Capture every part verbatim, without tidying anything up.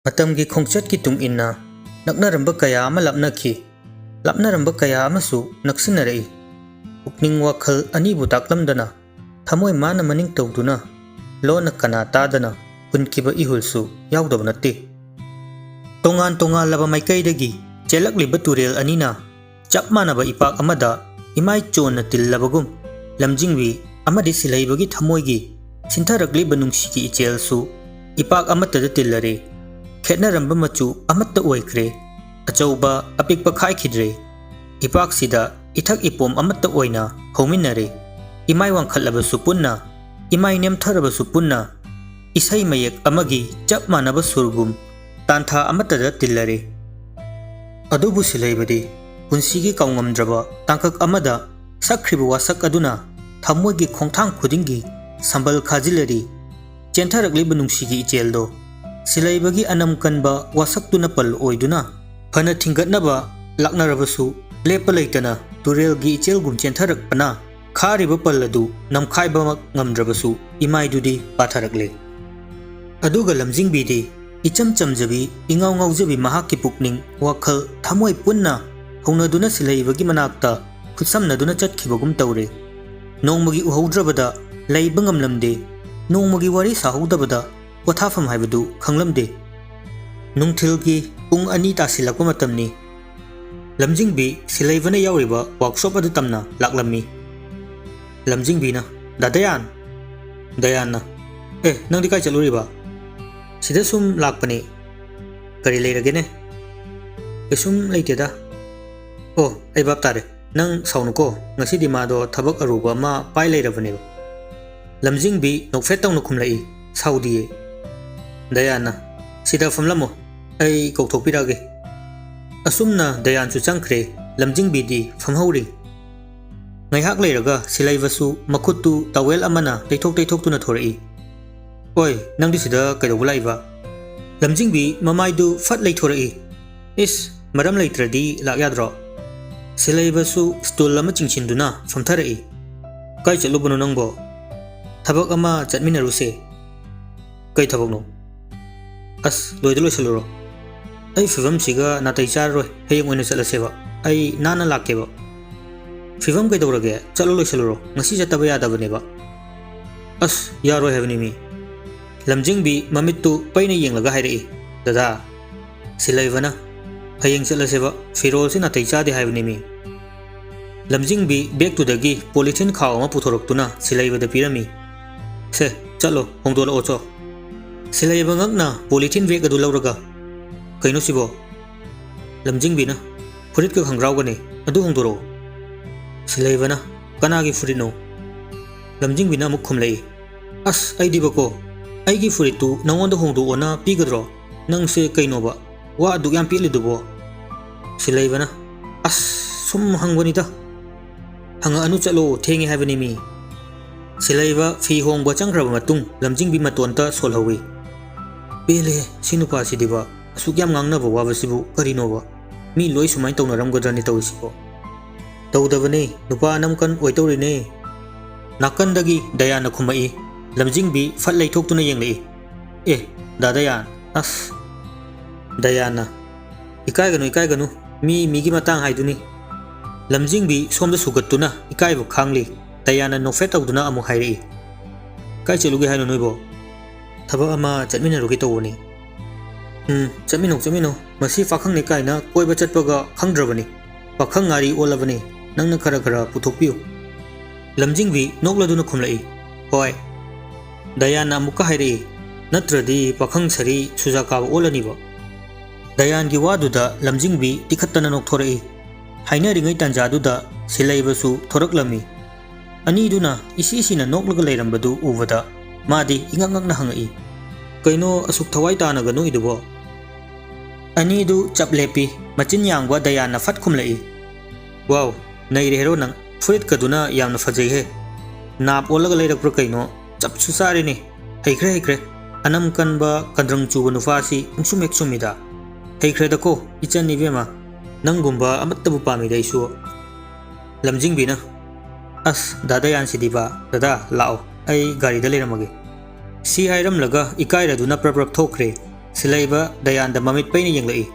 ꯃꯇꯝꯒꯤ ꯈꯣꯡꯆꯠꯀꯤ ꯇꯨꯡ ꯏꯟꯅ ꯅꯛꯅꯔꯝꯕ ꯀꯌꯥ ꯑꯃ ꯂꯥꯞꯅꯈꯤ, ꯂꯥꯞꯅꯔꯝꯕ ꯀꯌꯥ ꯑꯃꯁꯨ ꯅꯛꯁꯤꯟꯅꯔꯛꯏ꯫ ꯄꯨꯛꯅꯤꯡ ꯋꯥꯈꯜ ꯑꯅꯤꯕꯨ ꯇꯥꯛꯂꯝꯗꯅ ꯊꯃꯣꯏ ꯃꯥꯅ ꯃꯅꯤꯡ ꯇꯧꯗꯨꯅ ꯂꯣꯟꯅ ꯀꯅꯥ ꯇꯥꯗꯅ ꯍꯨꯟꯈꯤꯕ ꯏꯍꯨꯜꯁꯨ ꯌꯥꯎꯗꯕ ꯅꯠꯇꯦ꯫ ꯇꯣꯉꯥꯟ ꯇꯣꯉꯥꯜꯂꯕ ꯃꯥꯏꯀꯩꯗꯒꯤ ꯆꯦꯜꯂꯛꯂꯤꯕ ꯇꯨꯔꯦꯜ ꯑꯅꯤꯅ ꯆꯞ ꯃꯥꯟꯅꯕ ꯏꯄꯥꯛ ꯑꯃꯗ ꯏꯃꯥꯏ ꯆꯣꯟꯅ ꯇꯤꯜꯂꯕꯒꯨꯝ, ꯂꯝꯖꯤꯡꯕꯤ ꯑꯃꯗꯤ ꯁꯤꯜꯍꯩꯕꯒꯤ ꯊꯃꯣꯏꯒꯤ ꯁꯤꯟꯊꯔꯛꯂꯤꯕ ꯅꯨꯡꯁꯤꯒꯤ ꯏꯆꯦꯜꯁꯨ ꯏꯄꯥꯛ ꯑꯃꯠꯇꯗ ꯇꯤꯜꯂꯔꯦ꯫ ꯈꯦꯠꯅꯔꯝꯕ ꯃꯆꯨ ꯑꯃꯠꯇ ꯑꯣꯏꯈ꯭ꯔꯦ꯫ ꯑꯆꯧꯕ ꯑꯄꯤꯛꯄ ꯈꯥꯏꯈꯤꯗ꯭ꯔꯦ꯫ ꯏꯄꯥꯛꯁꯤꯗ ꯏꯊꯛ ꯏꯄꯣꯝ ꯑꯃꯠꯇ ꯑꯣꯏꯅ ꯍꯧꯃꯤꯟꯅꯔꯦ꯫ ꯏꯃꯥꯏ ꯋꯥꯡꯈꯠꯂꯕꯁꯨ ꯄꯨꯟꯅ, ꯏꯃꯥꯏ ꯅꯦꯝꯊꯔꯕꯁꯨ ꯄꯨꯟꯅ, ꯏꯁꯩ ꯃꯌꯦꯛ ꯑꯃꯒꯤ ꯆꯞ ꯃꯥꯟꯅꯕ ꯁꯨꯔꯒꯨꯝ ꯇꯥꯟꯊꯥ ꯑꯃꯠꯇꯗ ꯇꯤꯜꯂꯔꯦ꯫ ꯑꯗꯨꯕꯨ ꯁꯤꯜꯍꯩꯕꯗꯤ ꯄꯨꯟꯁꯤꯒꯤ ꯀꯥꯎꯉꯝꯗ꯭ꯔꯕ ꯇꯥꯡꯀꯛ ꯑꯃꯗ ꯁꯛꯈ꯭ꯔꯤꯕ ꯋꯥꯁꯛ ꯑꯗꯨꯅ ꯊꯃꯣꯏꯒꯤ ꯈꯣꯡꯊꯥꯡ ꯈꯨꯗꯤꯡꯒꯤ ꯁꯝꯕꯜ ꯈꯥꯖꯤꯜꯂꯔꯤ꯫ ꯆꯦꯟꯊꯔꯛꯂꯤꯕ ꯅꯨꯡꯁꯤꯒꯤ ꯏꯆꯦꯜꯗꯣ ꯁꯤꯜꯍꯩꯕꯒꯤ ꯑꯅꯝ ꯀꯟꯕ ꯋꯥꯁꯛꯇꯨꯅ ꯄꯜ ꯑꯣꯏꯗꯨꯅ ꯐꯅ ꯊꯤꯡꯒꯠꯅꯕ ꯂꯥꯛꯅꯔꯕꯁꯨ ꯂꯦꯞꯄ ꯂꯩꯇꯅ ꯇꯨꯔꯦꯜꯒꯤ ꯏꯆꯦꯜꯒꯨꯝ ꯆꯦꯟꯊꯔꯛꯄꯅ ꯈꯥꯔꯤꯕ ꯄꯜ ꯑꯗꯨ ꯅꯝꯈꯥꯏꯕꯃꯛ ꯉꯝꯗ꯭ꯔꯕꯁꯨ ꯏꯃꯥꯏꯗꯨꯗꯤ ꯄꯥꯊꯔꯛꯂꯦ꯫ ꯑꯗꯨꯒ ꯂꯝꯖꯤꯡꯕꯤꯗꯤ ꯏꯆꯝ ꯆꯝꯖꯕꯤ, ꯏꯉꯥꯎ ꯉꯥꯎꯖꯕꯤ ꯃꯍꯥꯛꯀꯤ ꯄꯨꯛꯅꯤꯡ, ꯋꯥꯈꯜ, ꯊꯃꯣꯏ ꯄꯨꯟꯅ ꯍꯧꯅꯗꯨꯅ ꯁꯤꯜꯍꯩꯕꯒꯤ ꯃꯅꯥꯛꯇ ꯈꯨꯠꯁꯝꯅꯗꯨꯅ ꯆꯠꯈꯤꯕꯒꯨꯝ ꯇꯧꯔꯦ꯫ ꯅꯣꯡꯃꯒꯤ ꯎꯍꯧꯗ꯭ꯔꯕꯗ ꯂꯩꯕ ꯉꯝꯂꯝꯗꯦ꯫ ꯅꯣꯡꯃꯒꯤ ꯋꯥꯔꯤ ꯁꯥꯍꯧꯗꯕꯗ ꯄꯣꯊꯥꯐꯝ ꯍꯥꯏꯕꯗꯨ ꯈꯪꯂꯝꯗꯦ꯫ ꯅꯨꯡꯊꯤꯜꯒꯤ ꯄꯨꯡ ꯑꯅꯤ ꯇꯥꯁꯤꯜꯂꯛꯄ ꯃꯇꯝꯅꯤ꯫ ꯂꯝꯖꯤꯡꯕꯤ ꯁꯤꯜꯍꯩꯕꯅ ꯌꯥꯎꯔꯤꯕ ꯋꯥꯛꯁꯣꯞ ꯑꯗꯨ ꯇꯝꯅ ꯂꯥꯛꯂꯝꯃꯤ꯫ ꯂꯝꯖꯤꯡꯕꯤꯅ, "ꯗꯥ ꯗꯌꯥꯟ!" ꯗꯌꯥꯟꯅ, "ꯑꯦ, ꯅꯪꯗꯤ ꯀꯥꯏ ꯆꯠꯂꯨꯔꯤꯕ?" "ꯁꯤꯗ ꯁꯨꯝ ꯂꯥꯛꯄꯅꯦ꯫ ꯀꯔꯤ ꯂꯩꯔꯒꯦꯅꯦ?" "ꯀꯩꯁꯨꯝ ꯂꯩꯇꯦꯗ꯫ ꯑꯣ, ꯑꯩ ꯚꯥꯞ ꯇꯥꯔꯦ꯫ ꯅꯪ ꯁꯥꯎꯅꯨꯀꯣ, ꯉꯁꯤꯗꯤ ꯃꯥꯗꯣ ꯊꯕꯛ ꯑꯔꯨꯕ ꯑꯃ ꯄꯥꯏ ꯂꯩꯔꯕꯅꯦꯕ꯫" ꯂꯝꯖꯤꯡꯕꯤ ꯅꯣꯛꯐꯦꯠ ꯇꯧꯅ ꯈꯨꯝꯂꯛꯏ, "ꯁꯥꯎꯗꯤꯌꯦ꯫" ꯗꯌꯥꯟꯅ, "ꯁꯤꯗ ꯐꯝꯂꯝꯃꯣ, ꯑꯩ ꯀꯧꯊꯣꯛꯄꯤꯔꯛꯑꯒꯦ꯫" ꯑꯁꯨꯝꯅ ꯗꯌꯥꯟꯁꯨ ꯆꯪꯈ꯭ꯔꯦ, ꯂꯝꯖꯤꯡꯕꯤꯗꯤ ꯐꯝꯍꯧꯔꯤ꯫ ꯉꯥꯏꯍꯥꯛ ꯂꯩꯔꯒ ꯁꯤꯜꯍꯩꯕꯁꯨ ꯃꯈꯨꯠꯇꯨ ꯇꯥꯋꯦꯜ ꯑꯃꯅ ꯇꯩꯊꯣꯛ ꯇꯩꯊꯣꯛꯇꯨꯅ ꯊꯣꯔꯛꯏ꯫ "ꯑꯣꯏ, ꯅꯪꯗꯤ ꯁꯤꯗ ꯀꯩꯗꯧꯕ ꯂꯥꯛꯏꯕ?" ꯂꯝꯖꯤꯡꯕꯤ ꯃꯃꯥꯏꯗꯨ ꯐꯠ ꯂꯩꯊꯣꯔꯛꯏ꯫ "ꯏꯁ, ꯃꯔꯝ ꯂꯩꯇ꯭ꯔꯗꯤ ꯂꯥꯛ ꯌꯥꯗ꯭ꯔꯣ?" ꯁꯤꯜꯍꯩꯕꯁꯨ ꯁ꯭ꯇꯨꯜ ꯑꯃ ꯆꯤꯡꯁꯤꯟꯗꯨꯅ ꯐꯝꯊꯔꯛꯏ꯫ "ꯀꯥꯏ ꯆꯠꯂꯨꯕꯅꯣ ꯅꯪꯕꯣ?" "ꯊꯕꯛ ꯑꯃ ꯆꯠꯃꯤꯟꯅꯔꯨꯁꯦ꯫" "ꯀꯩ ꯊꯕꯛꯅꯣ?" ꯑꯁ, ꯂꯣꯏꯗ ꯂꯣꯏꯁꯜꯂꯨꯔꯣ꯫ ꯑꯩ ꯐꯤꯕꯝꯁꯤꯒ ꯅꯥꯇꯩ ꯆꯥꯔꯔꯣꯏ, ꯍꯌꯦꯡ ꯑꯣꯏꯅ ꯆꯠꯂꯁꯦꯕ꯫ ꯑꯩ ꯅꯥꯟꯅ ꯂꯥꯛꯀꯦꯕ꯫ ꯐꯤꯕꯝ ꯀꯩꯗꯧꯔꯒꯦ? ꯆꯠꯂꯣ, ꯂꯣꯏꯁꯜꯂꯨꯔꯣ, ꯉꯁꯤ ꯆꯠꯇꯕ ꯌꯥꯗꯕꯅꯦꯕ꯫ ꯑꯁ, ꯌꯥꯔꯣꯏ ꯍꯥꯏꯕꯅꯤ ꯃꯤ꯫ ꯂꯝꯖꯤꯡꯕꯤ ꯃꯃꯤꯠꯇꯨ ꯄꯩꯅ ꯌꯦꯡꯂꯒ ꯍꯥꯏꯔꯛꯏ, ꯗꯗꯥ, ꯁꯤꯂꯩꯕꯅ, ꯍꯌꯦꯡ ꯆꯠꯂꯁꯦꯕ, ꯐꯤꯔꯣꯜꯁꯤ ꯅꯥꯇꯩ ꯆꯥꯗꯦ ꯍꯥꯏꯕꯅꯤ ꯃꯤ꯫ ꯂꯝꯖꯤꯡꯕꯤ ꯕꯦꯛꯇꯨꯗꯒꯤ ꯄꯣꯂꯤꯊꯤꯟ ꯈꯥꯎ ꯑꯃ ꯄꯨꯊꯣꯔꯛꯇꯨꯅ ꯁꯤꯂꯩꯕꯗ ꯄꯤꯔꯝꯃꯤ꯫ ꯁꯦ, ꯆꯠꯂꯣ, ꯍꯣꯡꯗꯣꯛꯂꯛꯑꯣ ꯆꯣ꯫ ꯁꯤꯂꯩꯕ ꯉꯛꯅ ꯄꯣꯂꯤꯊꯤꯟ ꯕꯦꯛ ꯑꯗꯨ ꯂꯧꯔꯒ, ꯀꯩꯅꯣ ꯁꯤꯕꯣ? ꯂꯝꯖꯤꯡꯕꯤꯅ, ꯐꯨꯔꯤꯠꯀ ꯈꯪꯒ꯭ꯔꯥꯎꯒꯅꯦ, ꯑꯗꯨ ꯍꯣꯡꯗꯣꯔꯛꯑꯣ꯫ ꯁꯤꯂꯩꯕꯅ, ꯀꯅꯥꯒꯤ ꯐꯨꯔꯤꯠꯅꯣ? ꯂꯝꯖꯤꯡꯕꯤꯅ ꯑꯃꯨꯛ ꯈꯨꯝꯂꯛꯏ, ꯑꯁ, ꯑꯩꯗꯤꯕꯀꯣ, ꯑꯩꯒꯤ ꯐꯨꯔꯤꯠꯇꯨ ꯅꯉꯣꯟꯗ ꯍꯣꯡꯗꯣꯛꯑꯣꯅ ꯄꯤꯒꯗ꯭ꯔꯣ? ꯅꯪꯁꯦ ꯀꯩꯅꯣꯕ, ꯋꯥ ꯑꯗꯨꯛ ꯌꯥꯝ ꯄꯦꯠꯂꯤꯗꯨꯕꯣ? ꯁꯤꯂꯩꯕꯅ, ꯑꯁ, ꯁꯨꯝ ꯍꯪꯕꯅꯤꯗ꯫ ꯍꯪꯉꯛꯑꯅꯨ, ꯆꯠꯂꯣ, ꯊꯦꯡꯉꯦ ꯍꯥꯏꯕꯅꯤ ꯃꯤ꯫ ꯁꯤꯂꯩꯕ ꯐꯤ ꯍꯣꯡꯕ ꯆꯪꯈ꯭ꯔꯕ ꯃꯇꯨꯡ ꯂꯝꯖꯤꯡꯕꯤ ꯃꯇꯣꯟꯇ ꯁꯣꯜꯍꯧꯏ꯫ ꯄꯦꯜꯂꯦꯍꯦ, ꯁꯤ ꯅꯨꯄꯥꯁꯤꯗꯤꯕ, ꯑꯁꯨꯛ ꯌꯥꯝ ꯉꯥꯡꯅꯕ ꯋꯥꯕꯁꯤꯕꯨ ꯀꯔꯤꯅꯣꯕ? ꯃꯤ ꯂꯣꯏ ꯁꯨꯃꯥꯏꯅ ꯇꯧꯅꯔꯝꯒꯗ꯭ꯔꯅꯦ ꯇꯧꯔꯤꯁꯤꯕꯣ? ꯇꯧꯗꯕꯅꯦ, ꯅꯨꯄꯥ ꯑꯅꯝꯀꯟ ꯑꯣꯏꯗꯧꯔꯤꯅꯦ꯫ ꯅꯥꯀꯟꯗꯒꯤ ꯗꯌꯥꯟꯅ ꯈꯨꯝꯃꯛꯏ꯫ ꯂꯝꯖꯤꯡꯕꯤ ꯐꯠ ꯂꯩꯊꯣꯛꯇꯨꯅ ꯌꯦꯡꯂꯛꯏ꯫ ꯑꯦ, ꯗꯥ ꯗꯌꯥꯟ, ꯑꯁ꯫ ꯗꯌꯥꯟꯅ, ꯏꯀꯥꯏꯒꯅꯨ, ꯏꯀꯥꯏꯒꯅꯨ, ꯃꯤ ꯃꯤꯒꯤ ꯃꯇꯥꯡ ꯍꯥꯏꯗꯨꯅꯤ꯫ ꯂꯝꯖꯤꯡꯕꯤ ꯁꯣꯝꯗ ꯁꯨꯒꯠꯇꯨꯅ ꯏꯀꯥꯏꯕ ꯈꯥꯡꯂꯤ꯫ ꯗꯌꯥꯟꯅ ꯅꯣꯛꯐꯦꯠ ꯇꯧꯗꯨꯅ ꯑꯃꯨꯛ ꯍꯥꯏꯔꯛꯏ, ꯀꯥꯏ ꯆꯠꯂꯨꯒꯦ ꯍꯥꯏꯅꯣ ꯅꯣꯏꯕꯣ? ꯊꯕꯛ ꯑꯃ ꯆꯠꯃꯤꯟꯅꯔꯨꯒꯦ ꯇꯧꯕꯅꯤ꯫ ꯎꯝ, ꯆꯠꯃꯤꯟꯅꯧ, ꯆꯠꯃꯤꯟꯅꯧ꯫ ꯃꯁꯤ ꯄꯥꯈꯪꯅꯤ ꯀꯥꯏꯅ ꯀꯣꯏꯕ ꯆꯠꯄꯒ ꯈꯪꯗ꯭ꯔꯕꯅꯤ꯫ ꯄꯥꯈꯪ ꯉꯥꯔꯤ ꯑꯣꯜꯂꯕꯅꯤ꯫ ꯅꯪꯅ ꯈꯔ ꯈꯔ ꯄꯨꯊꯣꯛꯄꯤꯌꯨ꯫ ꯂꯝꯖꯤꯡꯕꯤ ꯅꯣꯛꯂꯗꯨꯅ ꯈꯨꯝꯂꯛꯏ, ꯍꯣꯏ꯫ ꯗꯌꯥꯟꯅ ꯑꯃꯨꯛꯀ ꯍꯥꯏꯔꯛꯏ, ꯅꯠꯇ꯭ꯔꯗꯤ ꯄꯥꯈꯪ ꯁꯥꯔꯤ ꯁꯨꯖꯥ ꯀꯥꯕ ꯑꯣꯜꯂꯅꯤꯕ꯫ ꯗꯌꯥꯟꯒꯤ ꯋꯥꯗꯨꯗ ꯂꯝꯖꯤꯡꯕꯤ ꯇꯤꯈꯠꯇꯅ ꯅꯣꯛꯊꯣꯔꯛꯏ꯫ ꯍꯥꯏꯅꯔꯤꯉꯩ ꯇꯥꯟꯖꯥꯗꯨꯗ ꯁꯤꯂꯩꯕꯁꯨ ꯊꯣꯔꯛꯂꯝꯃꯤ꯫ ꯑꯅꯤꯗꯨꯅ ꯏꯁꯤ ꯁꯤꯅ ꯅꯣꯛꯂꯒ ꯂꯩꯔꯝꯕꯗꯨ ꯎꯕꯗ ꯃꯥꯗꯤ ꯏꯉꯛ ꯉꯛꯅ ꯍꯪꯉꯛꯏ, ꯀꯩꯅꯣ ꯑꯁꯨꯛ ꯊꯋꯥꯏ ꯇꯥꯅꯒ ꯅꯣꯛꯏꯗꯨꯕꯣ? ꯑꯅꯤꯗꯨ ꯆꯞ ꯂꯦꯞꯄꯤ꯫ ꯃꯆꯤꯟ ꯌꯥꯡꯕ ꯗꯌꯥꯟꯅ ꯐꯠ ꯈꯨꯝꯂꯛꯏ, ꯋꯥꯎ, ꯅꯩꯔꯦ ꯍꯦꯔꯣ ꯅꯪ, ꯐꯨꯔꯤꯠꯀꯗꯨꯅ ꯌꯥꯝꯅ ꯐꯖꯩꯍꯦ꯫ ꯅꯥꯞ ꯑꯣꯜꯂꯒ ꯂꯩꯔꯛꯄ꯭ꯔꯥ ꯀꯩꯅꯣ, ꯆꯞꯁꯨ ꯆꯥꯔꯦꯅꯦ꯫ ꯍꯩꯈ꯭ꯔꯦ, ꯍꯩꯈ꯭ꯔꯦ꯫ ꯑꯅꯝ ꯀꯟꯕ ꯀꯟꯗ꯭ꯔꯪ ꯆꯨꯕ ꯅꯨꯄꯥꯁꯤ ꯄꯨꯡꯁꯨꯝ ꯍꯦꯛ ꯁꯨꯝꯃꯤꯗ꯫ ꯍꯩꯈ꯭ꯔꯦꯗꯀꯣ, ꯏꯆꯟ ꯏꯕꯦꯝꯃ, ꯅꯪꯒꯨꯝꯕ ꯑꯃꯠꯇꯕꯨ ꯄꯥꯝꯃꯤꯗ ꯑꯩꯁꯨ꯫ ꯂꯝꯖꯤꯡꯕꯤꯅ, ꯑꯁ, ꯗꯥ ꯗꯌꯥꯟꯁꯤꯗꯤꯕ, ꯗꯗꯥ, ꯂꯥꯛꯑꯣ, ꯑꯩ ꯒꯥꯔꯤꯗ ꯂꯩꯔꯝꯃꯒꯦ꯫ ꯁꯤ ꯍꯥꯏꯔꯝꯂꯒ ꯏꯀꯥꯏꯔꯗꯨꯅ ꯄ꯭ꯔꯞ ꯄ꯭ꯔꯞ ꯊꯣꯛꯈ꯭ꯔꯦ꯫ ꯁꯤꯂꯩꯕ ꯗꯌꯥꯟꯗ ꯃꯃꯤꯠ ꯄꯩꯅ ꯌꯦꯡꯂꯛꯏ꯫